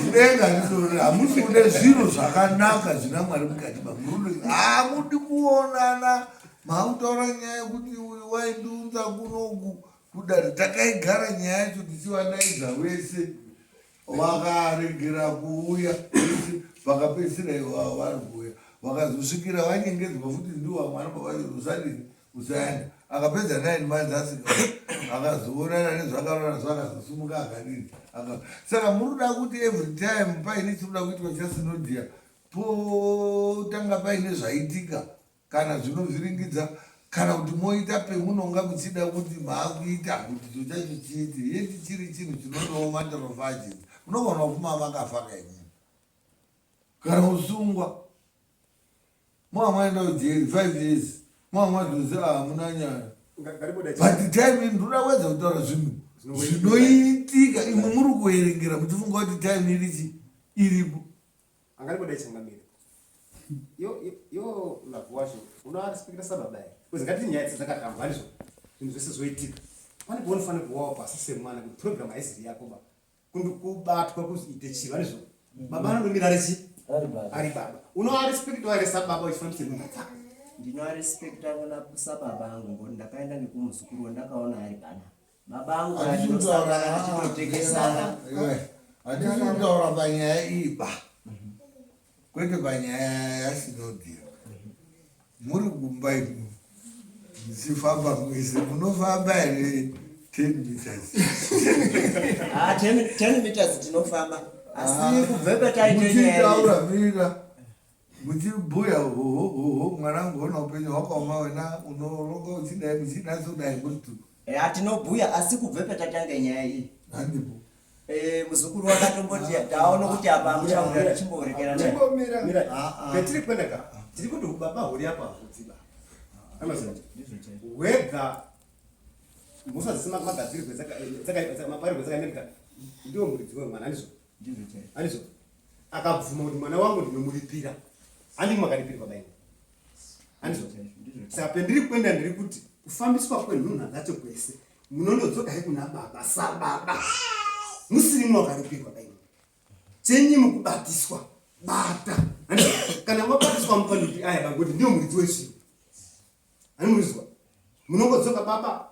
kudenga ndidori hamusi kude zviro zvakanaka zvina mwari mukati mamurudo hamudi kuonana makutaura nyaya yekuti uyu waindiunza kunoku kudare takaigara nyaya yacho tichivadaidza vese vakaregera kuuya vese vakapedzisira ivavo vari kuuya vakazosvikira vanyengedzwa futi ndiwo vamwe anobva vati usadini usaenda akapedza nine months asika akazoonana nezvakarora zvo akazosumuka akadini saka muri kuda kuti every time paine chiri kuda kuitwa chasinodia potanga paine zvaitika kana zvinovhiringidza kana kuti moita pemunonga muchida kuti maakuita kuti cho chacho chiite yeti chiri chinhu chinodawo matter of urgency munogona kufuma makafa kaimini kana kusungwa mwa maenda kujeri 5 years mwa mazozi hamuna nyaya but time ndoda kuedza kutaura zvinhu zvinoitika imwe muri kuverengera muchifunga kuti time irichi iripo Angaribodai changamire. Yo yo love wacho unoarespecta sababa here? Because ngati nyaya dzakatambwa ndizvo zvinhu zvese zvoitika. Pane paunofanira kuwawo pasi semwana kuti program haisiri yako ba. Kubatwa kuzi ite chiro anizvo. Baba anodomira ari chi? Ari baba. Unoarespectwa here sababa uchifambisa nhunha dzako? Ndinoarespecta sababa angu ngoti ndakaenda nekumuzukuru wandakaona ari panapa. Baba angu Hatisi kutaura tichitotekesana. Hatisi kutaura panyaya iyi ba. Kwete panyaya yaSinodhia. Muri kumba imi muchifamba mwese munofamba here 10 meters? Ah, 10 meters tinofamba. Asi kubve pataite nyaya. Muchitaura mira. Muchibhuya hoho hoho mwanangu hona upenyu hwakaoma wena unoronga uchidai muchinatso-dai muri tu. Eya tinobhuya asi kubve patatanga nyaya iyi. Handipo. Eh, muzukuru wakatomboti taona kuti apa amuchaura tichimborekera naye. Chimbomira. Mira, petiri kuenda ka, tiri kuti ubaba huri apa hudziba. Anoziva. Wega mhosva dzisina magadzirirwe dzaka maparirwe dzakaendeka ndiwo muridzi wemwana handizvo? Ndizvo chaizvo. Handizvo? Akabvuma kuti mwana wangu ndinomuripira. Handi makaripirwa baini. Handizvo? Saka pendiri kuenda ndiri kuti kufambiswa kwenhunha dzacho kwese munondodzoka he kuna baba sababa musiri mwakaripirwa baini. Chenyi mukubatiswa bata. Handizvo? Kana wabatiswa mupanduki aya bangoti ndiyo muridzi wezvinhu. Hanimuzwa. Munongodzoka baba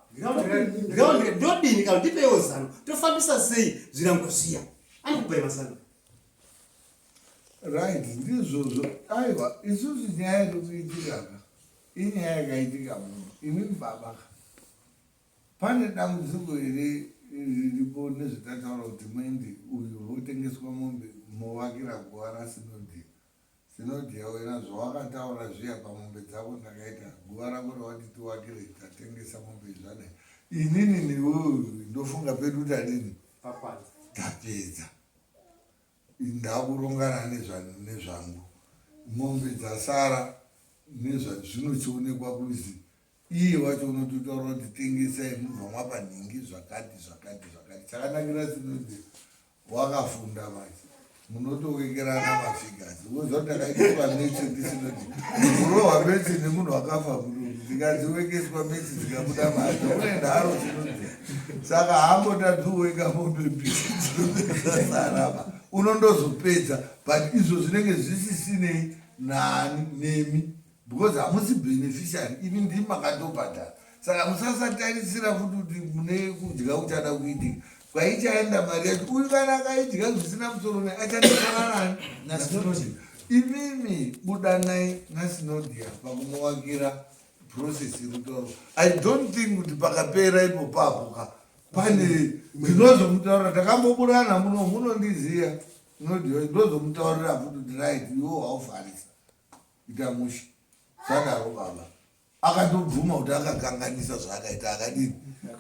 ground ndodini kana ndipewo zano tofambisa sei zvirango zviya. Anikupai mazano. Right, ndizvozvo. Aiwa, isusu nyaya iri kuitika ka inyaya yakaitika muno. Imi baba ka pane dambudziko here riripo nezvatataura kuti muende uyu votengeswa mombe movakira guva raSinodhia. Sinodhia wena zvawakataura zviya pamombe dzako ndakaita guva rako rawati tiwakire tatengesa mombe zvadai. Inini newewe ndofunga pedu tadini? Tapedza. Ndakurongana nezvangu. Mombe dzasara nezvazvinochionekwa kuzi iye wacho unototaura kuti tengesai mubva mwapa nhingi zvakati zvakati zvakati. Chakanakira Sinodhia wakafunda manje munotowekerana mafigures unoziva kuti ndakaitwa maths ndisinoti kurohwa maths nemunhu wakafa murungu dzikadziwekeswa maths dzikabuda mhata une nharo sinoti saka hambotadzi kuweka mombe mbiri dzinozasarapa unondozopedza but izvo zvinenge zvisisinei nani nemi because hamusi beneficiary imi ndimi makatobhadhara saka musasatarisira futi kuti mune kudya kuchada kuitika kwaichaenda mari yacho uyu kana akaidya zvisina musoro ne achandosara nani naSinodia imimi budanai naSinodia pakumuvakira process iri kutaurwa i don't think kuti pakapera ipo papo ka pane ndinozomutaurira takamboburana muno munondiziya ndozomutaurira futi kuti right iwo hauvharisa ita mushe zvadaro baba akatobvuma kuti akakanganisa zvaakaita akadini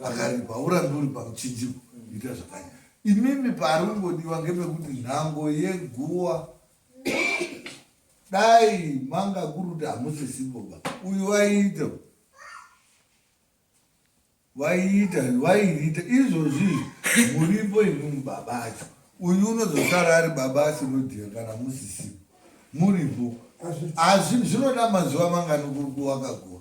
akaripa urambi uri pamuchinjiko ita zvakanya imimi pari kungodiwa ngepekuti nhango yeguwa dai manga kuri kuti hamusisipoba uyu waiita Waiita waiita izvozvi muripo imimi baba acho uyu unozosara ari baba asinodhiya kana musisipo muripo asi zvinoda mazuva mangani kuwakaguwa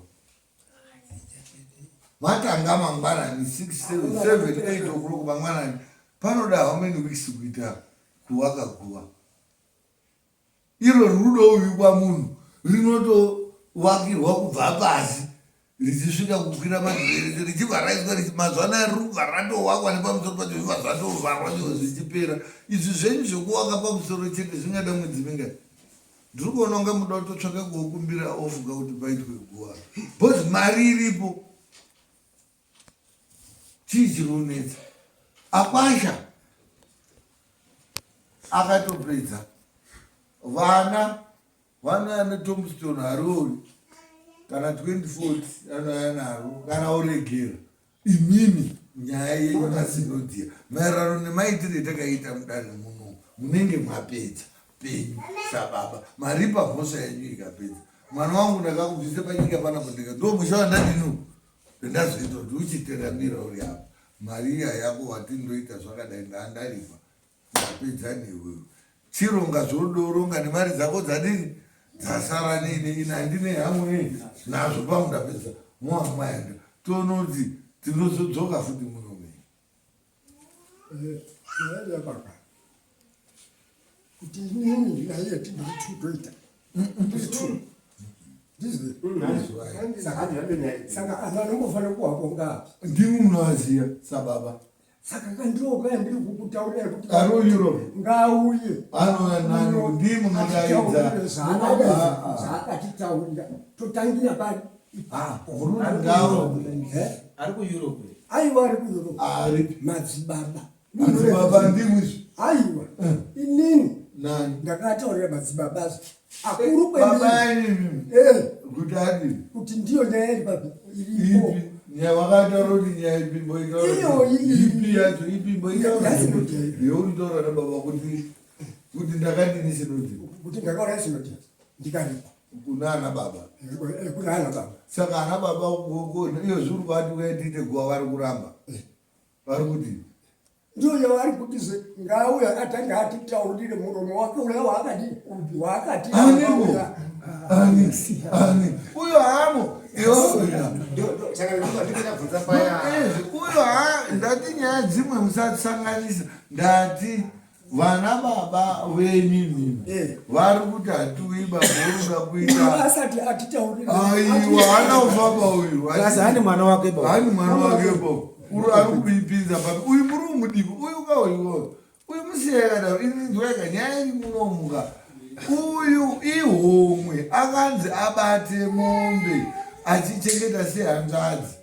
matanga mangwanani 6 7 7 8 o'clock mangwanani panoda how many weeks kuita kuwakaguwa Iro rudo munhu rinotovakirwa kubva pasi richisvika kukwira madzivere richibva raiswa mazuva anaya riri kubva ratovakwa nepamusoro pacho zvibva zvatovharwa zvivo zvichipera. Izvi zvenyu zvekuvaka pamusoro chete zvingada mwedzi mingani? Ndiri kuona kunge muda kutotsvaka kuokumbira ofuka kuti paitwe guva because mari iripo. Chii chiri kunetsa? Akwasha akatopedza vana vanouya netombstone hariori kana 2040 anouya naro kana oregera imimi nyaya yenyu naSinodia maererano nemaitiro etakaita mudare muno munenge mapedza penyu sababa maripa mhosva yenyu ikapedza mwana wangu ndakakubvisa panyika panapo ndika ndo musha wandadini Ndazoita kuti uchiteramira uri apa mari iya yako wati ndoita zvakadai ndandaripa ndapedza newewe chironga zvodoronga nemari dzako dzadini dzasara nini ini handine hamwe nazvo pangu ndapedza moamwaenda tonoti. Tinozodzoka futi muno mei. Eh, baba. Kuti inini naiye tindiri two toita. Tiri two. Ndizvo. Saka anhu anongofanira kuwabonga. Ndimi munovaziva sababa. Saka kandiro kaya ndiri kukutaurira kuti ari kuEurope ngauye. Anouya nani? Ndimi munodaidza. Zvaakatitaurira totangira pari. Ah, ngao. Ari kuEurope. Aiwa ari kuEurope. Ari madzibaba. Madzibaba ndimwi izvi. Aiwa. Inini. Nani? Ndakataurira madzibaba akuru Baba inini. Eh. Kuti adii? Kuti ndiyo nyaya iri papi iripo. Ipi? Nyaya wakataura kuti nyaya ipi mboitaura. Iyoyi. Ipi yacho ipi mboitaura. Yeuritaura nababa kuti kuti ndakadini sinoti. Kuti ndakaona sinoti ndikaripa. Kuna ana baba. Kuna ana baba. Saka ana baba iyo zviri kuvati uya tiite guva vari kuramba. Vari kuti Ndiyo yavari kuti zve ngauya atange atitaurire muromo wake uya waakadi waakati Aniko? Ani? Ani? Uyo hamo. Uyo ha ndati nyaya dzimwe musasanganisa ndati vana baba venyu imimi vari kuti hatiuyi baba urikuda kuita asati atitaurire. Aiwa haana kufamba uyu. Asi hani mwana wake ba. Hani mwana wake ba. Uri ari kuipinza papi. Uyu muri mudiki uyu ka uyu. Uyu musiye yakadaro ini nzweka nyaya iri munomuka. Uyu ihomwe akanzi abate mombe achichengeta sehanzvadzi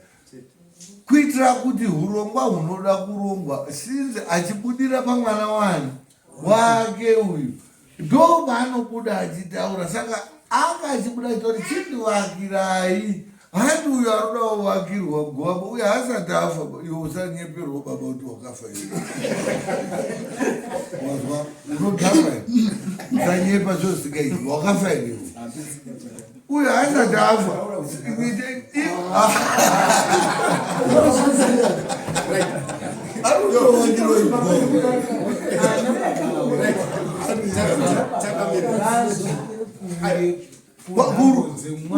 kuitira kuti hurongwa hunoda kurongwa since achibudira pamwana wani wake uyu ndo paanobuda achitaura saka anga achibuda achitaura kuti chindivakirai handi uyo arikuda kuvakirwa guva uyo haasati afa iwe usanyeperwa baba kuti wakafa iwe wazwa unodhakwa here usanyepa zvozingaiti wakafa here iwe uyo haasati afa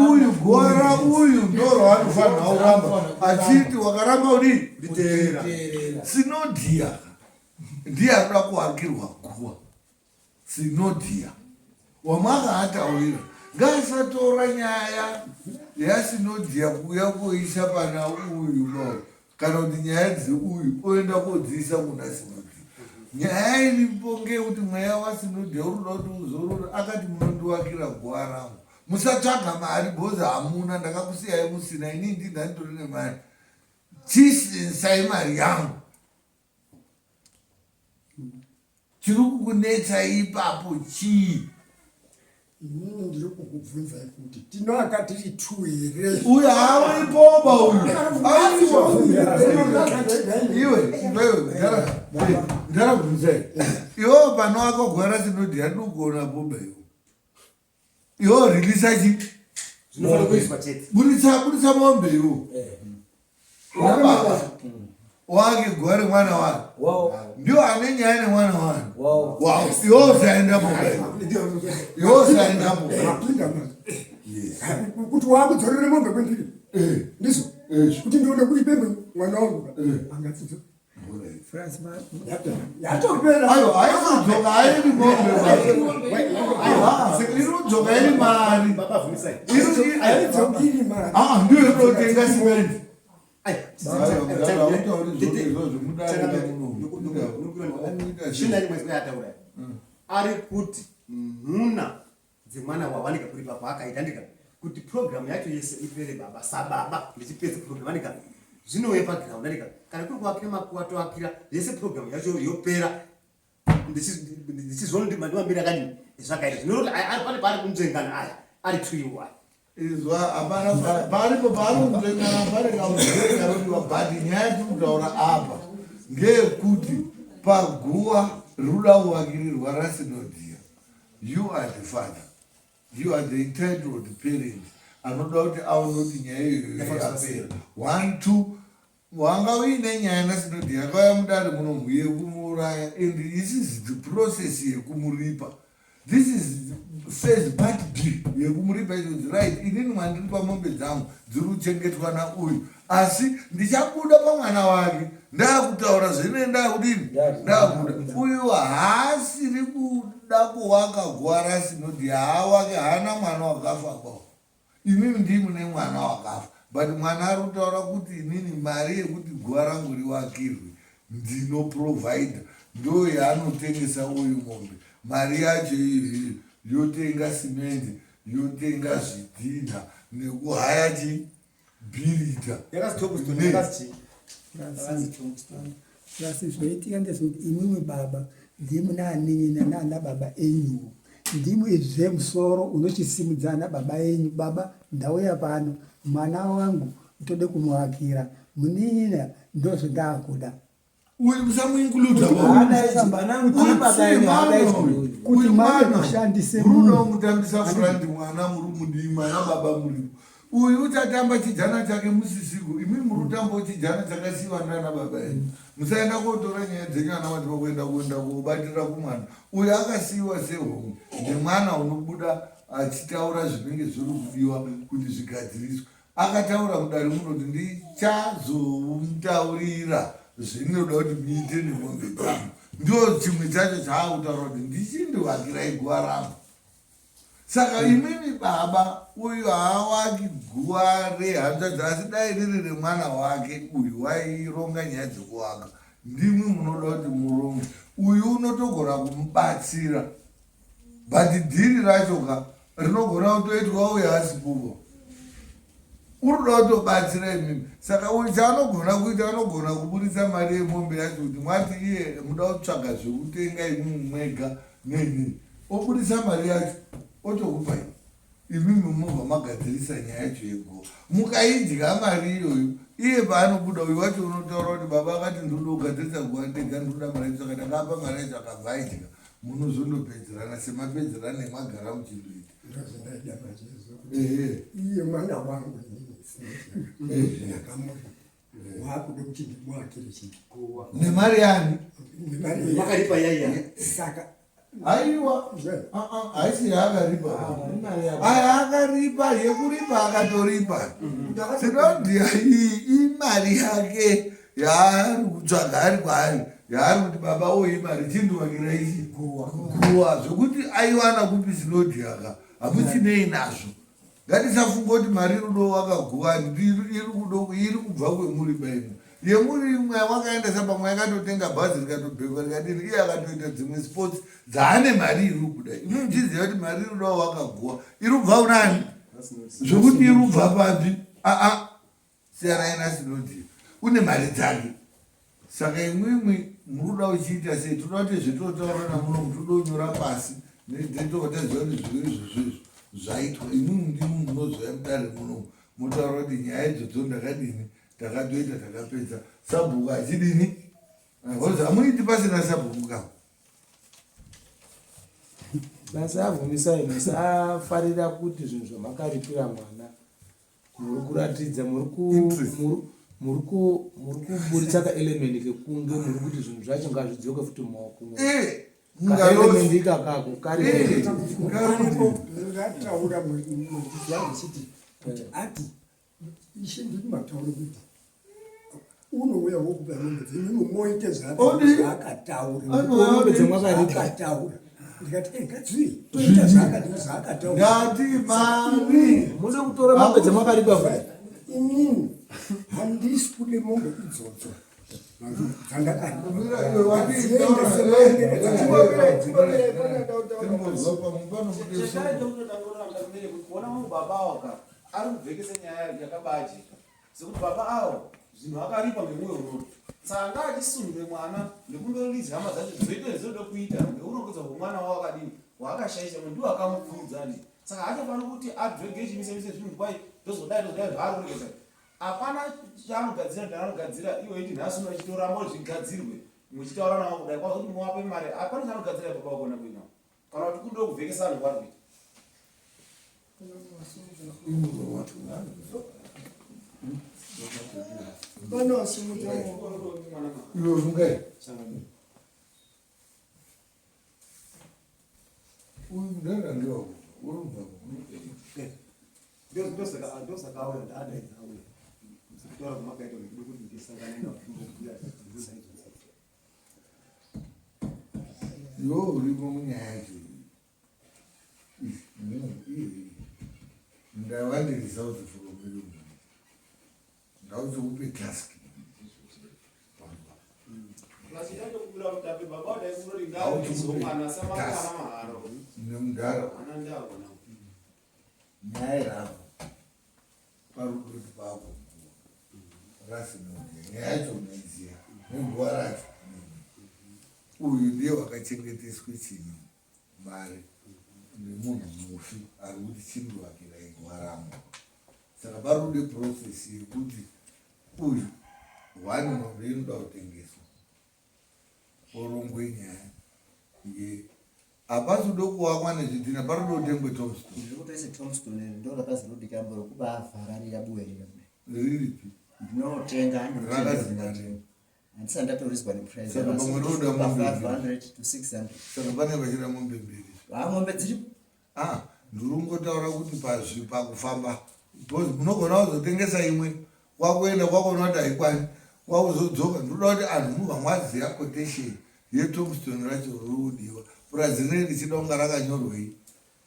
uyu gora uyu ndorwaanofanira kuramba achiti wakaramba udii sinodhiya ndiye anoda kuakirwa guva sinodhiya wamakaataurira ngaasatora nyaya yasinodhiya kuuya kuisa pana uyu no kana kuti nyaya dzeuyu oenda kodziisa kuna sinodhiya nyaya iripo ngeyekuti mweya wasinodhiya uri kuda kuti uzorore akati munondiwakira guva rangu musatsvaga mari bhozi hamuna ndakakusiyai musina ini ndindanditori nemari chisai mari yangu chiri kukunetsai ipapo chii? Inini ndiri kukubvunzai kuti tinoaka tiri two here? Uyu hauripoba uyu. Iwe, iwe, gara, gara bvunzai. Iwe panoaka gwara tinoti handikugona boba iwe. Iwe release chi? Zvinofanira kuiswa chete. Buritsa, buritsa mombe iwe. Baba wake gore mwana wake ndio ane nyaya nemwana wake iwe usaenda mumba iwe usaenda mumba kuti wakudzorere mombe kwendiri ndizvo kuti ndione kuipe mwana wangu angatsidzo yatopera ayo haikudzoka hairi mombe irikudzoka iri mari ndiyo inotenga simendi Ari kuti nhuna dzemwana wawanika kuripa kwaakaita ndika kuti program yacho yese ipere baba sababa ndichipedza program andika zvinouya paground andika kana kuri kuakira makuva toakira yese program yacho yopera ndichizviona kuti mandimambiri akadini zvakaita zvinoroti ari pane paari kunzvengana aya ari tuiwo aya Izwa hapana paripo paari kunzvengana pari kauzee karodiwa but nyaya yatiri kutaura apa ngeyekuti paguva rinoda kuvakirirwa rasinodhiya you are the father you are the entitled parent anoda kuti aone kuti nyaya iyoyo yapera one two Wanga uine nyaya naSinodi yakauya mudare muno yekumuuraya and this is the process yekumuripa. This is says part B yekumuripa izvozvi right inini mwandiri pamombe dzangu dziri kuchengetwa nauyu asi ndichabuda pamwana wake ndakutaura zvine ndakudini ndakuda uyu haasiri kuda kuwaka guva rasinoti haawake haana mwana wakafa kwao Imimi ndii mune mwana wakafa but mwana ari kutaura kuti inini mari yekuti guva rangu riwakirwe ndino provider ndo yaanotengesa uyu mombe mari yacho iyoyo yotenga simende yotenga zvidhinha nekuhaya chi bhirida Asi zvinoitika ndezvekuti imwimwi baba ndimwi naanin'ina naana baba enyuwo ndimwi zve musoro unochisimudza ana baba enyu baba ndauya pano mwana wangu tode kumuakira munin'ina ndozvendaakuda uyu musamuincluda kuti mave kushandise munhu mutambisa front mwana muri mudii mwana baba muripo Uyu uchatamba chijana chake musisiku imi muri kutambawo chijana chakasiiwa nana baba enyu. Musaenda kotora nyaya dzenyu ana madzibaba kuenda kuenda kobatira kumwana. Uyu akasiiwa sehomwe nemwana unobuda achitaura zvinenge zviri kudiwa kuti zvigadziriswe. Akataura mudare muno kuti ndichazomutaurira zvinoda kuti muite nemombe dzangu. Ndio chimwe chacho chaakutaura kuti ndichindivakirai guva rangu. Saka imimi baba uyu haawaki guva rehanzvadzi asi dai riri remwana wake uyu waironga nyaya dzekuwaka. Ndimwi munoda kuti muronge. Uyu unotogona kumubatsira but dhiri racho ka rinogona kutoitwa uyu asipovo. Uri kuda kutobatsira imimi saka uyu chaanogona kuita anogona kuburitsa mari yemombe yacho kuti mwati iye muda kutsvaga zvekutenga imimi mwega neni oburitsa mari yacho otokupai imimi mobva magadzirisa nyaya yacho yeguva mukaidya mari iyoyo iye paanobuda uyu wacho unotaura kuti baba akati ndinoda kugadzirisa guva ndega ndinoda mari yacho saka ndakapa mari yacho akabva aidya munozondopedzerana semapedzerana emagara muchindoita Ndozvandaida manje izvo. Ehe. Iye mwana wangu inini ndakamuri. Wakuda kuti ndimuakire chikuwa. Nemari yani? Nemari makaripa yaiya. Saka aiwa ah, ah, haisi yaakaripa aya akaripa yekuripa akatoripa tinodhiya iyi imari yake yaari kutsvaga ari kwaari yaari kuti baba uyu imari chindiwanira ichi guwa zvekuti aiwana kupi sinodhiyaka hamuchinei nazvo ngatisafunga kuti mari rudo wakaguwa iri kubva kwemuri baimwe yemuri imwe wakaendesa pamwe yakatotenga bhazi rikatobhekwa rikadini iye akatoita dzimwe sports dzaane mari iri kubuda imi muchiziva kuti mari rudo wakaguwa iri kubva unani zvekuti iri kubva papi aa Siyanai naSinodhiya une mari dzake. Saka imwimwi muri kuda uchiita sei? Toda kuti zvetotaura namuno toda kunyora pasi netova taziva kuti zviro izvozvo izvo zvaitwa. Imwimwi ndimwi munozouya mudare muno motaura kuti nyaya idzodzo ndakadini, takatoita takapedza. Sabhuku achidini? Because hamuiti pasina sabhuku ka. Basa abvumisai musafarira kuti zvinhu zvamakaripira mwana muri kuratidza muri kuburitsa kaelement kekunge muri kuti zvinhu zvacho ngazvidzoke futi mumaoko eh, kaelement ikakako kari eh, ngataura mudzidzisi wangu chiti kuti ati ishe ndiri mataura kuti unouya wokupa mombe dzenyu moite zvaakataura zvaakataura ndikati eh, ngadziuye toita zvaakataura ndati mari mude kutora mombe dzamakaripa futi inini handisi kude mombe idzodzo dzandakaripa ari kubvekesa nyaya yakabajeka Sekuti baba awo zvinhu akaripa ngemwoyo unoda saka anga achisunhure mwana nekundoriridza hama dzacho dzoita zvinoda kuita ngeurongedzwa hwemwana wavo akadini hwaakashaisha munhu ndiwo akamupfuudza ndi saka haachafaniri kuti adrege chimisemise zvinhu kwai ndozodai ndozodai zvaari kureketa hapana chaanogadzira ndaanogadzira iwe iti nhasi uno achitoramba zvigadzirwe muchitaura nawo kudai kwazoti muwape mari hapana chaanogadzira baba wakona kuina kana kuti kundo kuvhekesa vanhu kwari kuita Uyu mudhara ndewako uri kubva Ndosaka auya ndaadaidza auya kutaura kwamakaita kuti kuti ndisangane nabhuya. Iwe urimo munyaya yacho ndawandiriza kuti from you ndauchikupe task. Nemudhara nyaya irako parudoti pako rasinodia nyaya yacho unoiziva neguva racho. Uyu ndiye wakachengeteswe chinhu mari nemunhu mufi ari kuti chindovakirai guva rangu. Saka parude process yekuti uyu one mombe inoda kutengeswa, porongwe nyaya ye hapasi kuda kuvakwa nezvidhina, paroda kutengwe tombstone. Ndiri kutoise tombstone ndo rakazi rodikambo rokubavhara riya buwe riya kudai. Riripi? Ndinotenga. Rakazi mari? Handisati ndatorizwa neprice. Saka pamwe roda mombe 500 to 600. Saka pane vachida mombe mbiri. Ha, mombe dziripo. Ah, ndiri kungotaura kuti pazvi pakufamba, because munogona kuzotengesa imwe, kwakuenda kwakuona kuti haikwani, kwakuzodzoka. Ndinoda kuti anhu mubva mwaziva quotation yetombstone racho riri kudiwa. Purazi rinenge richida kunga rakanyorwei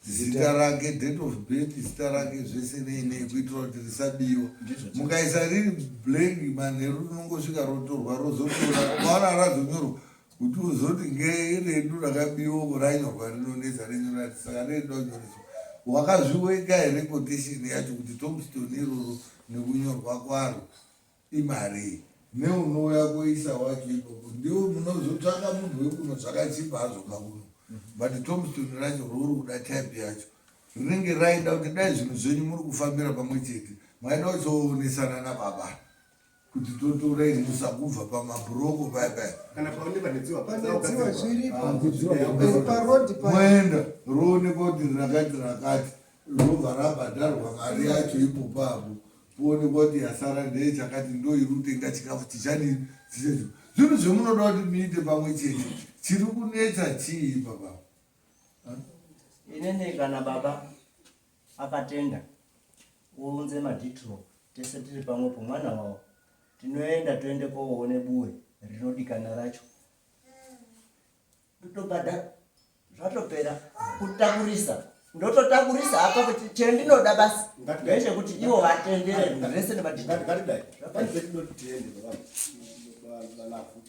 zita rake, date of birth, zita rake, zvese nei nei, kuitira kuti risabiwa. Mukaisa riri blank, manheru rinongosvika rotorwa, rozotora. Ukaona razonyorwa, kuti uzoti ngeredu rakabiwa, ranyorwa, rinonetsa renyu rati. Saka rinoda kunyoreswa. Wakazviweka here quotation yacho kuti tombstone iroro nekunyorwa kwaro imarii, neunouya kuisa wacho ipopo? Ndiwo munozotsvaka munhu wekuno, zvakachipa hazvoka kuno, but tombstone racho rouri kuda, type yacho rinenge raida kuti dai zvinhu zvenyu muri kufambira pamwe chete, maida kuchoonesana nababa kuti totorai musakubva pamabhuroko paya paya. Kana paonekwa nedziwa. Panedziwa zviripo parodhi. Moenda roonekwa kuti rakati rakati, robva rabhadharwa mari yacho ipopapo, poonekwa kuti yasara ndeyechakati, ndo iri kutenga chikafu chichadini, chichacho. Zvinhu zvemunoda kuti muite pamwe chete. Chiri kunetsa chii baba? Inini kana baba akatenda, uunze madhitiro, tese tiri pamwepo, mwana wavo, tinoenda toende koone buwe rinodikana racho, totobhadhara, zvatopera. Kutakurisa ndototakurisa apapo. Chendinoda basi ndechekuti ivo vatendere zvese nemadhitiro. Ngatidai pane zvetinoti tiende valafu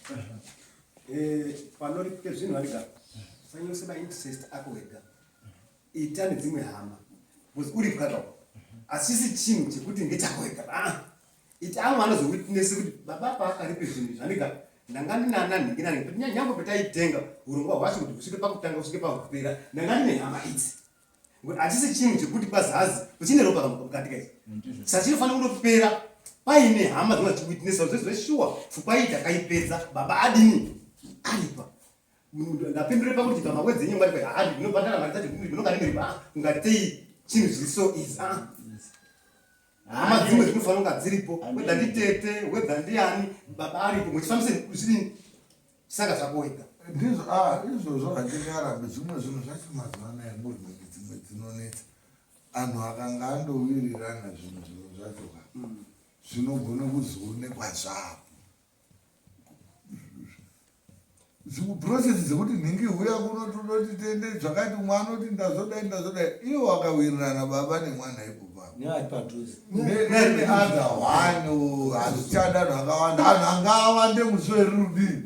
panoripike zvinhu vandika usanyose mainterest ako wega, ita nedzimwe hama, because uripwa kao asisi chinhu chekuti ngechako wega. Ah, iti amwe anozowitness kuti baba paakaripe zvinhu zvandika ndanga ndinana nhingi nanhingi, kuti nyangwe petaitenga urongwa hwacho kuti kusvike pakutanga kusvike pakupera ndanga ndine hama idzi. Ngokuti hachisi chinhu chekuti pazazi uchine ropa mukati kaizvi, saka chinofanira kundopera paine hama dzinonga dzichiwitnessa kuti zveshuwa pfukwa iyi takaipedza, baba adini aripa. Ndapindure pakuti pamawedzi enyu ngati haadi ndinobhadhara mari dzacho, ndinonga ndimiripa ungatei chinhu zviri so easy. Ah, hama dzimwe dzinofanira kunga dziripo, whether nditete, whether ndiani, baba aripo, muchifambise zvidini, saka zvako wega. Ndizvo, ah, izvozvo handingarambi. Zvimwe zvinhu zvacho mazuva anaya movement dzimwe dzinonetsa. Anhu akanga andowirirana, zvinhu zvimwe zvacho ka zvinogona kuzoonekwa zvapo process dzekuti nhingi huya kuno, todoti tende zvakati, umwe anoti ndazodai ndazodai, iwo akawirirana baba nemwana ipopapo nevari padhuze. Neother one hazvichada anhu akawanda, anhu anga awande musi werudii.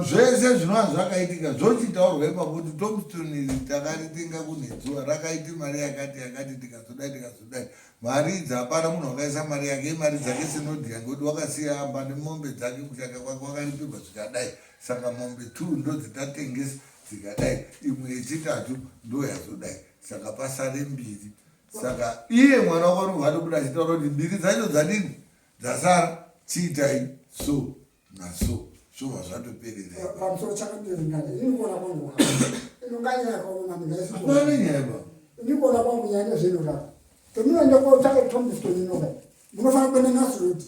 Zvese zvinova zvakaitika zvochitaurwa ipapo kuti tombstone iri takaritenga kunhedziwa, rakaiti mari yakati yakati, tikazodai tikazodai. Mari idzi hapana munhu wakaisa mari yake, imari dzake sinodhiya, ngekuti wakasiya amba nemombe dzake kushaka kwake, wakaripirwa zvikadai. Saka mombe two ndo dzitatengesa dzikadai, imwe yechitatu ndo yazodai, saka pasare mbiri. Saka iye mwana wako anobva atobuda achitaura kuti mbiri dzacho dzadini dzasara, chiitai so naso, zvobva zvatoperera. Pamusoro chakadini, ini kuona kwangu inonganyaya yakaoma. Hapana nyaya baba. Ini kuona kwangu nyaya nezvinorapa tomunoenda kotsvaka tombstone inoka, munofanira kuenda nasirodi.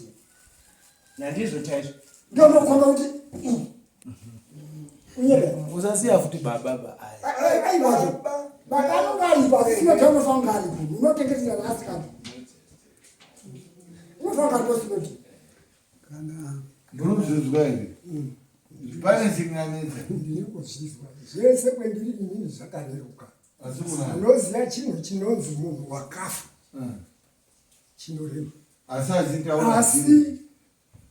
Nandizvo chaizvo. Ndonokhomba kuti unyebe. Usasiya futi baba ba. Aiwazo. Baba anonga aripo asi sinodhi unofanira kunge aripo. Unotengesera asikana. Unofanira kunge aripo sinodhi. Kana Munozvinzwa here? Pane chinganetsa. Ndiri kuzvizwa zvese kwendiri inini zvakareruka. Asi kuna Unoziva chinhu chinonzi munhu wakafa chinorema. Asi achitaura Asi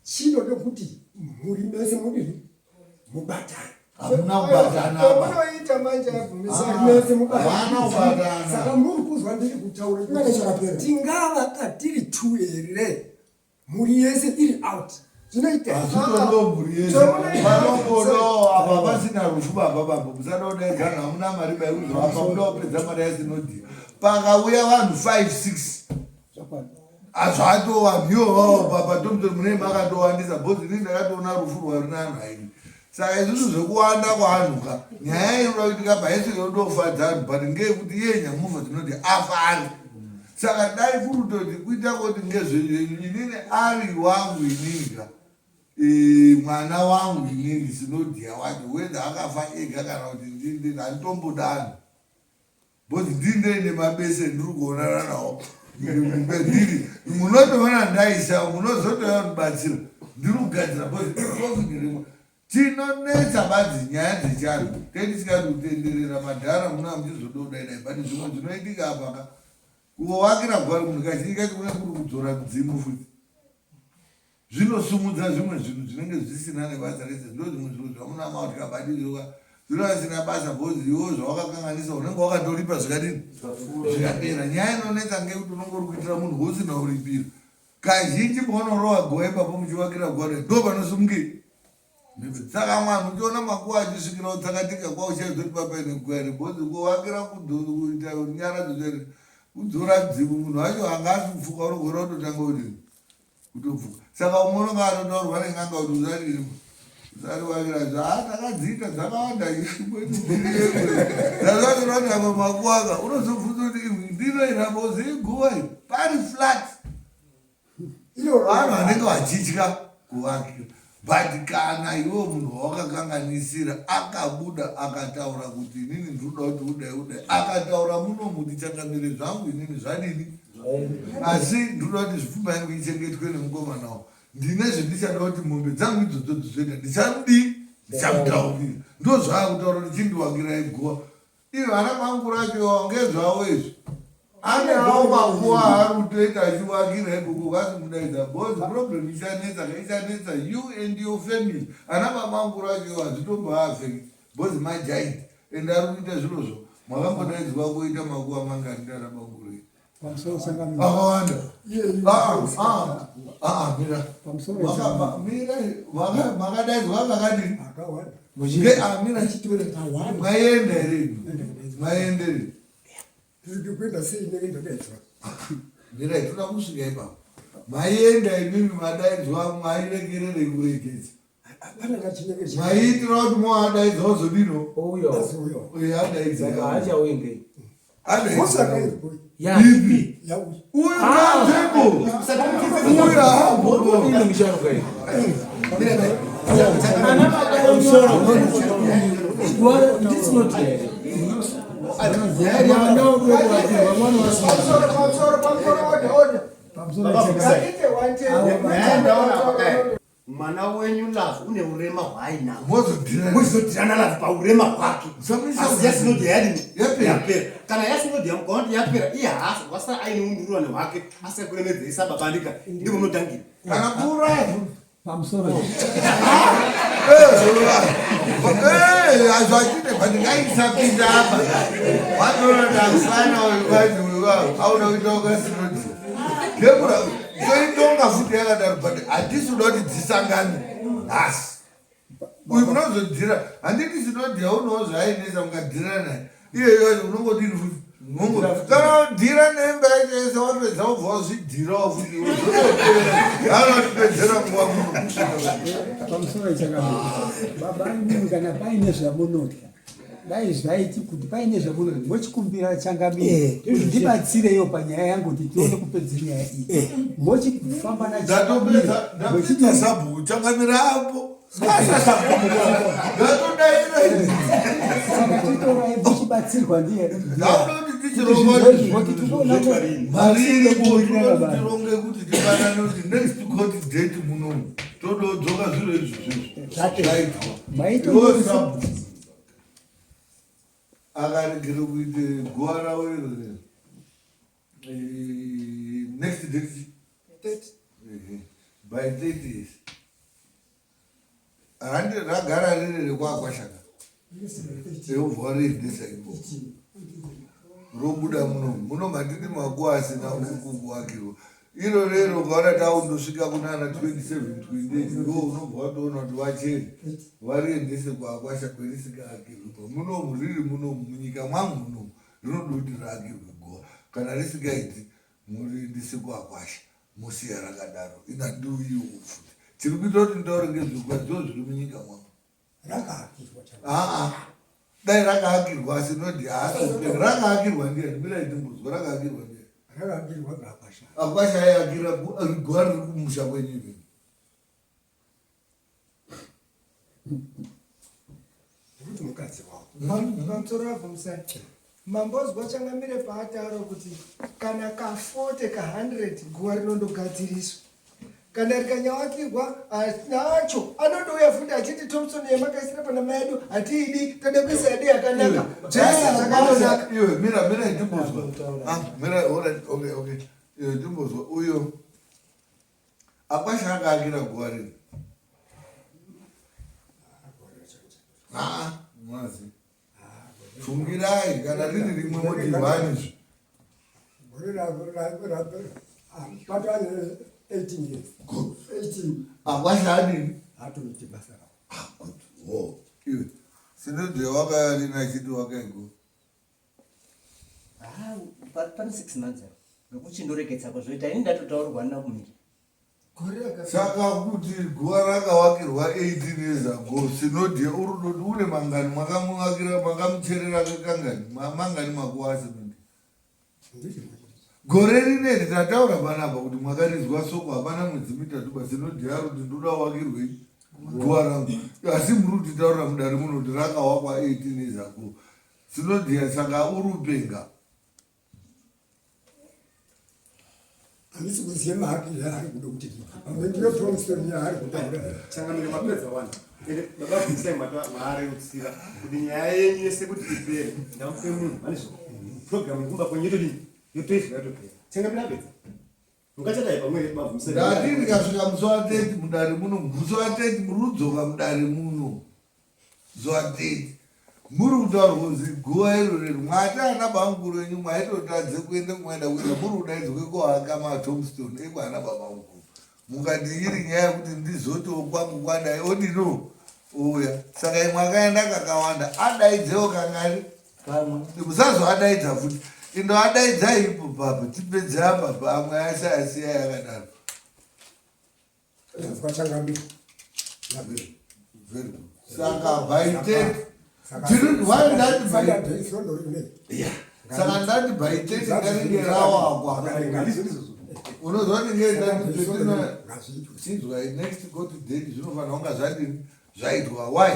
chinoda kuti mhuri mese mudini mubatane. Hamuna kubatana apa. Munoita manje abvumisa. Ah. Mese mubatane. Havana kubatana. Saka muri kuzwa ndiri kutaura Kunenge kuti chakapera. tingava katiri two here mhuri yese iri out zvinoita here? Hazvitondo mhuri yese. Vanongodo apa pasina rufu baba baba musada kudaidzana hamuna mari baikuzovapa muda kupedza mari yasinodhiya. Pakauya vanhu 5 6 azvatova mhiwo baba tomutoni mune makatowandisa bhozi inini ndakatoona rufu rwarinanhu aini saka isusu zvekuwanda kwaanhu ka nyaya inoda kuitika paisi yodofadza anhu but ngeyekuti iye nyamufa tinoti afari saka dai kuri kutoti kuita kuti ngezvenyu inini ari wangu inini ka mwana wangu inini sinodhiya wacho whether akafa ega kana kuti ndini handitombodani Because ndini ndoine mabese ndiri kuonana nawo ndiri munotoona ndaisa munozotouya kundibatsira ndiri kugadzira because profit rimwe tinonetsa badzi nyaya dzechianhu tetisikadi kutenderera madhara muna muchizododaidai but zvimwe zvinoitika apa ka kuvakira gwari munhu kazhinji kacho kune kuri kudzora mudzimu futi Zvinosumudza zvimwe zvinhu zvinenge zvisina nebasa rese ndo zvimwe zvinhu zvamunama kuti kabatizoka zvinova zvisina basa bhozi iwo zvawakakanganisa unenge wakatoripa zvikadini zvikapera nyaya inonetsa ngekuti unenge uri kuitira munhu usina kuripira kazhinji paunorowa gowa ipapo muchivakira guwa ndo panosumukei saka mwana uchiona makuwa achisvikira utsakatika kwauchaizoti papaine guwa here bhozi kuvakira kuita nyara dzochaire kudzora dzimu munhu wacho anga asi kupfuka unogona kutotanga kudini kutopfuka saka umwe unonga atotaurwa nen'anga kuti usarima usariwakira zva takadziita dzakawanda dzakatorwa makuwaka unozobvunza kuti ndiro iramba uziiguva iri pari flat vanhu vanenge vachitya kuvakira but kana iwe munhu wawakakanganisira akabuda akataura kuti inini ndinoda kuti udai udai akataura muno muti changamire zvangu inini zvadini asi ndinoda kuti zvipfumba yangu ichengetwe nemukomana wo ndine zvendichada kuti mombe dzangu idzodzo dzizoita ndichamudii ndichamutaurira ndo zvaakutaura kuti chindiwakirai guva ivo vana mangu racho ngezvavo izvi ane awo makuva aari kutoita achiwakira ikoko kasi mudaidza bcause problem ichanetsa ichanetsa you and your family ana babangu racho hazvitomboaffect bcause majaiti and ari kuita zvirozvo makambodaidzwa kuita makuva mangani ndana banguru akawanda mira mira makadaidzwa makadini mira mwaenda here mwaenda here Ndikuenda sei inenge ndadaidzwa? Mirai toda kusvika ipapo. Maienda imimi madaidzwa mairegererei kuregedza. Hapana kachinenge chi. Maiitira kuti moadaidza ozodino. Ouya. Azouya. Uye adaidza. Saka haachauyi ngei? Adaidza. Ya. Ipi? Yauya. Uyu ngaateko. Uyu haambo. Ini musharuka iyi. Mwana wenyu Love une urema hwaainahwo, mozodirana Love paurema hwake, asi yasinodya yadini yapera. Kana yasinodya mukaona kuti yapera, iye haasi wasara aine undururani hwake asikakuremedzei sababa andika ndipo munotangira kana kuuraya pamusoro zvachine but ngaisapinda apa watoona ndafana auna kuita wakasinoti kemura toitonga futi yakadaro but hatisi kuda kuti dzisangane nhasi uyu munozodhira handiti sinodhira unowo zvaainetsa mukadhira naye iyeyo unongodini futi kana udhira neimba yacho yese wapedza wobva wazvidhirawo futi zotopera anotipedzera nguva muno Pamusoro chakanaka baba imimi kana paine zvamunotya dai zvaiti kuti paine zvamunotya mochikumbira changamire ndibatsireiwo panyaya yangu kuti tione kupedza nyaya iyi mochifamba nachangamire ndatopedza ndapedza sabhuku changamire apo ndatodaira saka titorai muchibatsira. Wabatsirwa ndiye. Ndakuda kuti tichironga mari iripo tinoti tironge kuti tipanane kuti next court date munomu tododzoka zviro izvi zvezvi zvaitwa. Iwo sabhuku akaregera kuite guva ravo iro rero. Next date 30. By 30 years. Handi ragara riri rekwakwashaka. Yobva wariendesa ikoko. Robuda muno. Muno matidi makuwa asina kuakirwa. Iro rero ukaona taundosvika kunana 27 28 iwo unobva watoona kuti vachena variendese kwakwasha kwerisikaakirwi. Munomu riri munomu munyika mwangu munomu rinoda kuti raakirwe guva. Kana risingaiti muriendese kwakwasha mosiya rakadaro. Ina ndiuyiwo futi. Chiri kuita kuti nditaure ngezvekwa zviri munyika mwangu. Rakaakirwa. Aa, dai rakaakirwa asi nodi haasi rakaakirwa ndiani? Mirai timbozwa rakaakirwa ndiani? Rakaakirwa ngakwasha. Akwasha aiakira guva riri kumusha kwenyu imi. Ndikuti mukadzi wako. Pamusoro apo musai. Mambozwa changamire paataura kuti kana ka 40 ka 100 guva rinondogadziriswa. Kana rikanyawakirwa nacho anondouya futi achiti Thompson yamakaisira pana mai edu hatiidi toda kuisa yedu yakanaka. Zvese zvakandonaka. Iwe mira mira ndimbozwa. Ah, mira alright okay okay. Iwe ndimbozwa uyo akwasha akaakira guva riri. Ah, mwazi. Fungirai kana riri rimwe moti one izvi. Gore patane 18 years. 18. Akwasha adini? Hatoiti basa ravo. Ah, good. Oh, iwe. Sinodhe wakaya lini achiti wakaigo? Ah, pane 6 months apo. Ngekuchindoreketsa kwazvoita ini ndatotaurwa nakumira. Saka kuti guva rakavakirwa 18 years ago sinodhe uri une mangani makamuvakira makamucherera kangani mangani makuva asinodhe gore rineri tataura panapa kuti mwakarizwa soko hapana mwedzi mitatu ba sinodhe ari kuti ndoda wakirwei guva rangu asi muri kutitaurira mudare muno kuti rakawakwa 18 years ago sinodhe saka uri upenga. Handisi kuziva maakiriro aari kuda kuti pamwe ndiyo Thompson yaari kutaura. Changamire mapedza wani. Ende baba bvisai maarerutsira kuti nyaya yenyu yese kuti ipere ndamupe munhu vanizvo program yekumba kwenyu yotodii yotoizwa yotopera. Changamire apedza. Mungachadai pamwe baba bvisai. Ndati ndikasvika musi wa 30 mudare muno musi wa 30 muri kudzoka mudare muno. Zuva 30 muri kutaurwa kunzi guva iro rero mwati ana bamukuru venyu mwaitotadze kuenda kumwaida kuenda muri kudaidzwa kwekuaka matombstone ekwana babamukuru mukati iri nyaya yekuti ndizotiwo kwangu kwadai odino ouya saka imwe akaenda kakawanda adaidzewo kangani kamwe musazoadaidza futi indoadaidza ipo papo tipedze apa pamwe asi asiya yakadaro. Saka by 10 tiri why ndati by yeah saka ndati by 10 ngaringe rawakwa unozwa kuti ngei ndati petina chinzwa next go to date zvinofanira kunga zvadini zvaitwa why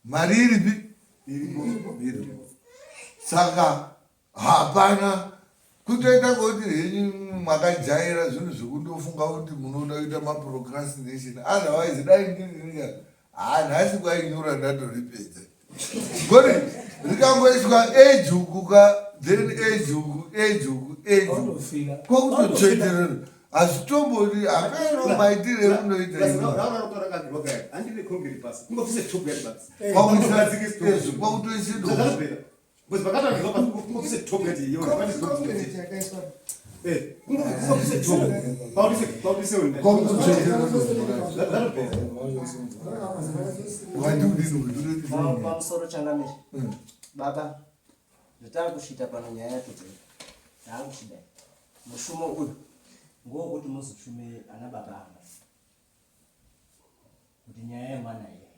mari iripi iripo saka Hapana kutoita kuti henyu makajaira zvinhu zvekundofunga kuti munoda kuita maprocrastination otherwise dai ndirinika haa nhasi kwainyura ndatoripedza ngori rikangoiswa age uku ka then age uku age uku age uku kwakutotsveterera hazvitombori hapeno maitire emunoita kwakutoise Because pakatangirwa pasi kungobvise top yati iyo Concrete yakaiswa. Eh, kungobvise top. Pautise pautise una. Zvatopera. Pamusoro changamire. Baba, zvatakusvita pano nyaya yatopera. Taakuchidai. Mushumo uyu ngowokuti muzoshume ana baba ava. Kuti nyaya yemwana iya.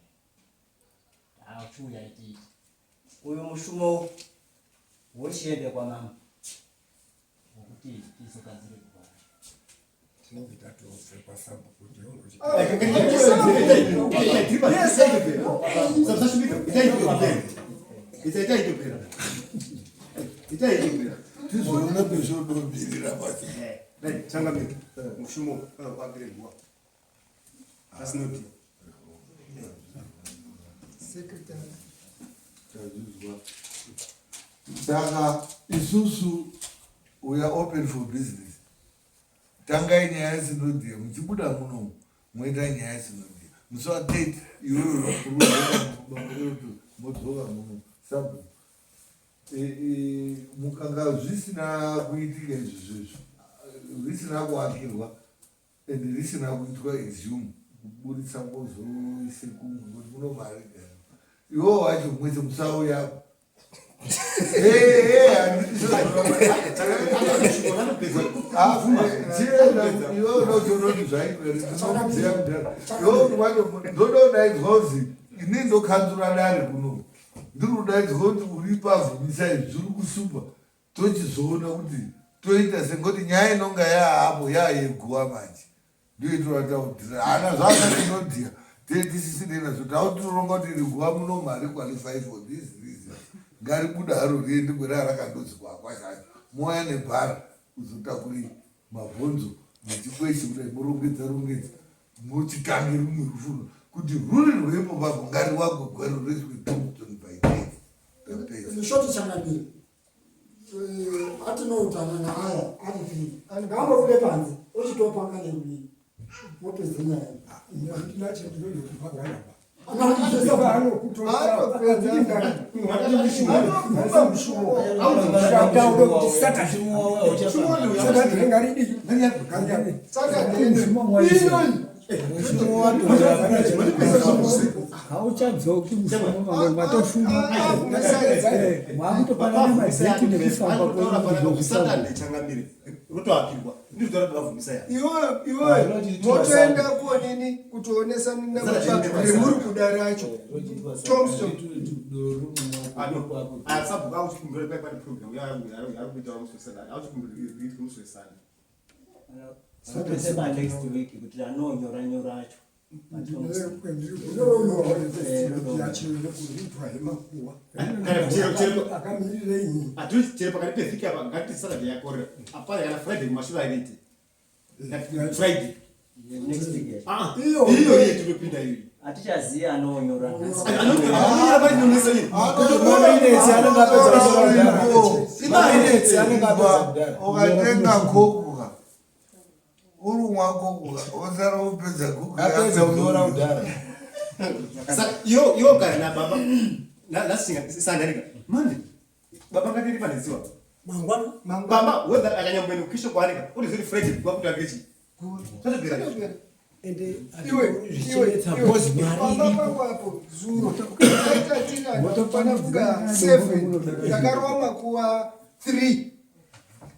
Taakuchiuya itiite. Uyu mushumo wochiende kwamambo wokuti tizogadzire kugara. Tinenge tatobve kwasabhuku ndiyo Itapera. Tizoona pezvodomirira pacho. Changamire, mushumo kwakire guwa. Asinoti. Secretary. Tazvizwa. Saka isusu we are open for business. Tangai nyaya yesinodhiya muchibuda muno moita nyaya yesinodhiya. Musi wa 30 iwewe vakuru modzoka muno sabhuku. E, e, mukanga zvisina kuitika izvi zvezvi risina kuakirwa and risina kuitwa exhume kuburitsa mozoise kumwe kuti muno mari iwo wacho mwese musauya ndododaidzwa kuzi ini ndokanzura dare kuno ndiri kudaidzwa kuti uri pavhumisa izvi zviri kusupa tochizoona kuti toita sengoti nyaya inonga yaapo yaayeguwa manje ndoitora taudhira hana zvaakatinodhiya tetiisisinei nazvo tautironga kuti riguva muno mari qualify for this reason ngaribuda haro riende kweraa rakandozi kwakwashacho moya nebhara kuzotakuri mabhonzo nechikweshi kudai morongedza rongedza mochitange rumwe rufuno kuti rwuri rwepo papo ngariwagwe gwaro roiswe tombstone by death tapedza. Shoti changamire eh, atinoutana naaya ari ngaambobude panze ochitopanga nekudii mopedza nyaya Hauchadzoki mushumo vamwe matofuma makutopanana mazeti nekufamba motoenda kuonini kutoonesa remuri kuda racho Thompson Sotoseba next week kuti anonyora nyora acho. Chero pakati pevhiki apa ngati Saturday yakorera apana kana Friday kumashure airiti Friday Next week. Ah, iyo iyo tinopinda iyo Hatichaziva anonyora. anonyora pari inonetsa iyi Maminetsi anenge apedza kunyora kudhara. Maminetsi anenge apedza kudhara. Ukatenga kokuka urumwa kokuka wosara wopedza kokuka Apedza kunyora kudhara. Saka iyo iyo gara nababa last Sunday manje baba ngatiri paneziwa mangwana baba whether akanyamboenda kukisho kwaaneka uri zviri Friday kwakutange chi zvatopera ende iwe zvichinetsa because mari pamba iripo pangu apo zuro taita tiri anofana kunga 7 takarova makuva 3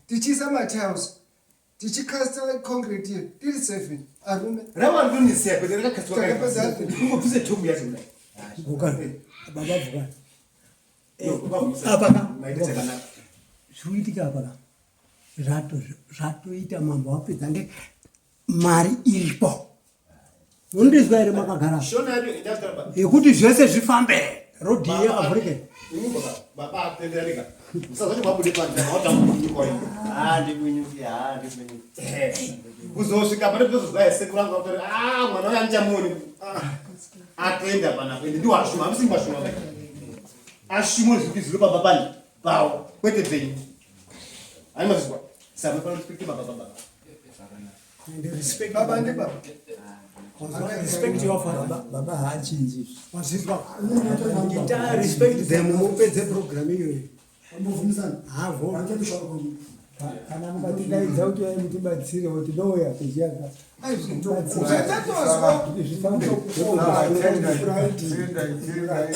tichiisa matiles tichicasta concrete iyo tiri 7 arume rawa ndonisiya kwete rakakaswa Takapedza. kungobvise tomu yacho kudai vukani baba vukani No, vabvisa. apa ka Maita chakanaka. zviri kuitika apa ka zvatoita mambo wapedza nge mari iripo munondizwa here makagara Shona yacho indasitara yekuti zvese zvifambe rodhi yeafrica Imi baba baba atendereka musazoti mabude panze hautamunyika wayo Handikunyuki, handikunyuki. kuzosvika pane kuzozwa sekuru angu akuti ah mwana uyu andichamuoni Ah, atenda panapa ende ndiwo ashuma hamusi mbashuma kai ashuma zviri zviri pamba pani pawo kwete penyu hani mazvizwa saka pano respect baba baba baba ndi baba respect your father Baba haachinji. wazvizwa ita respect them mupedze program iyoyo Ambobvumisana. havo Handichadi kusharuka munhu. Kana mukatidaidza kuti uyai mutibatsire kuti nouya tichiaka. zvatatozwa Kuti zvifambe. Chienda, chienda.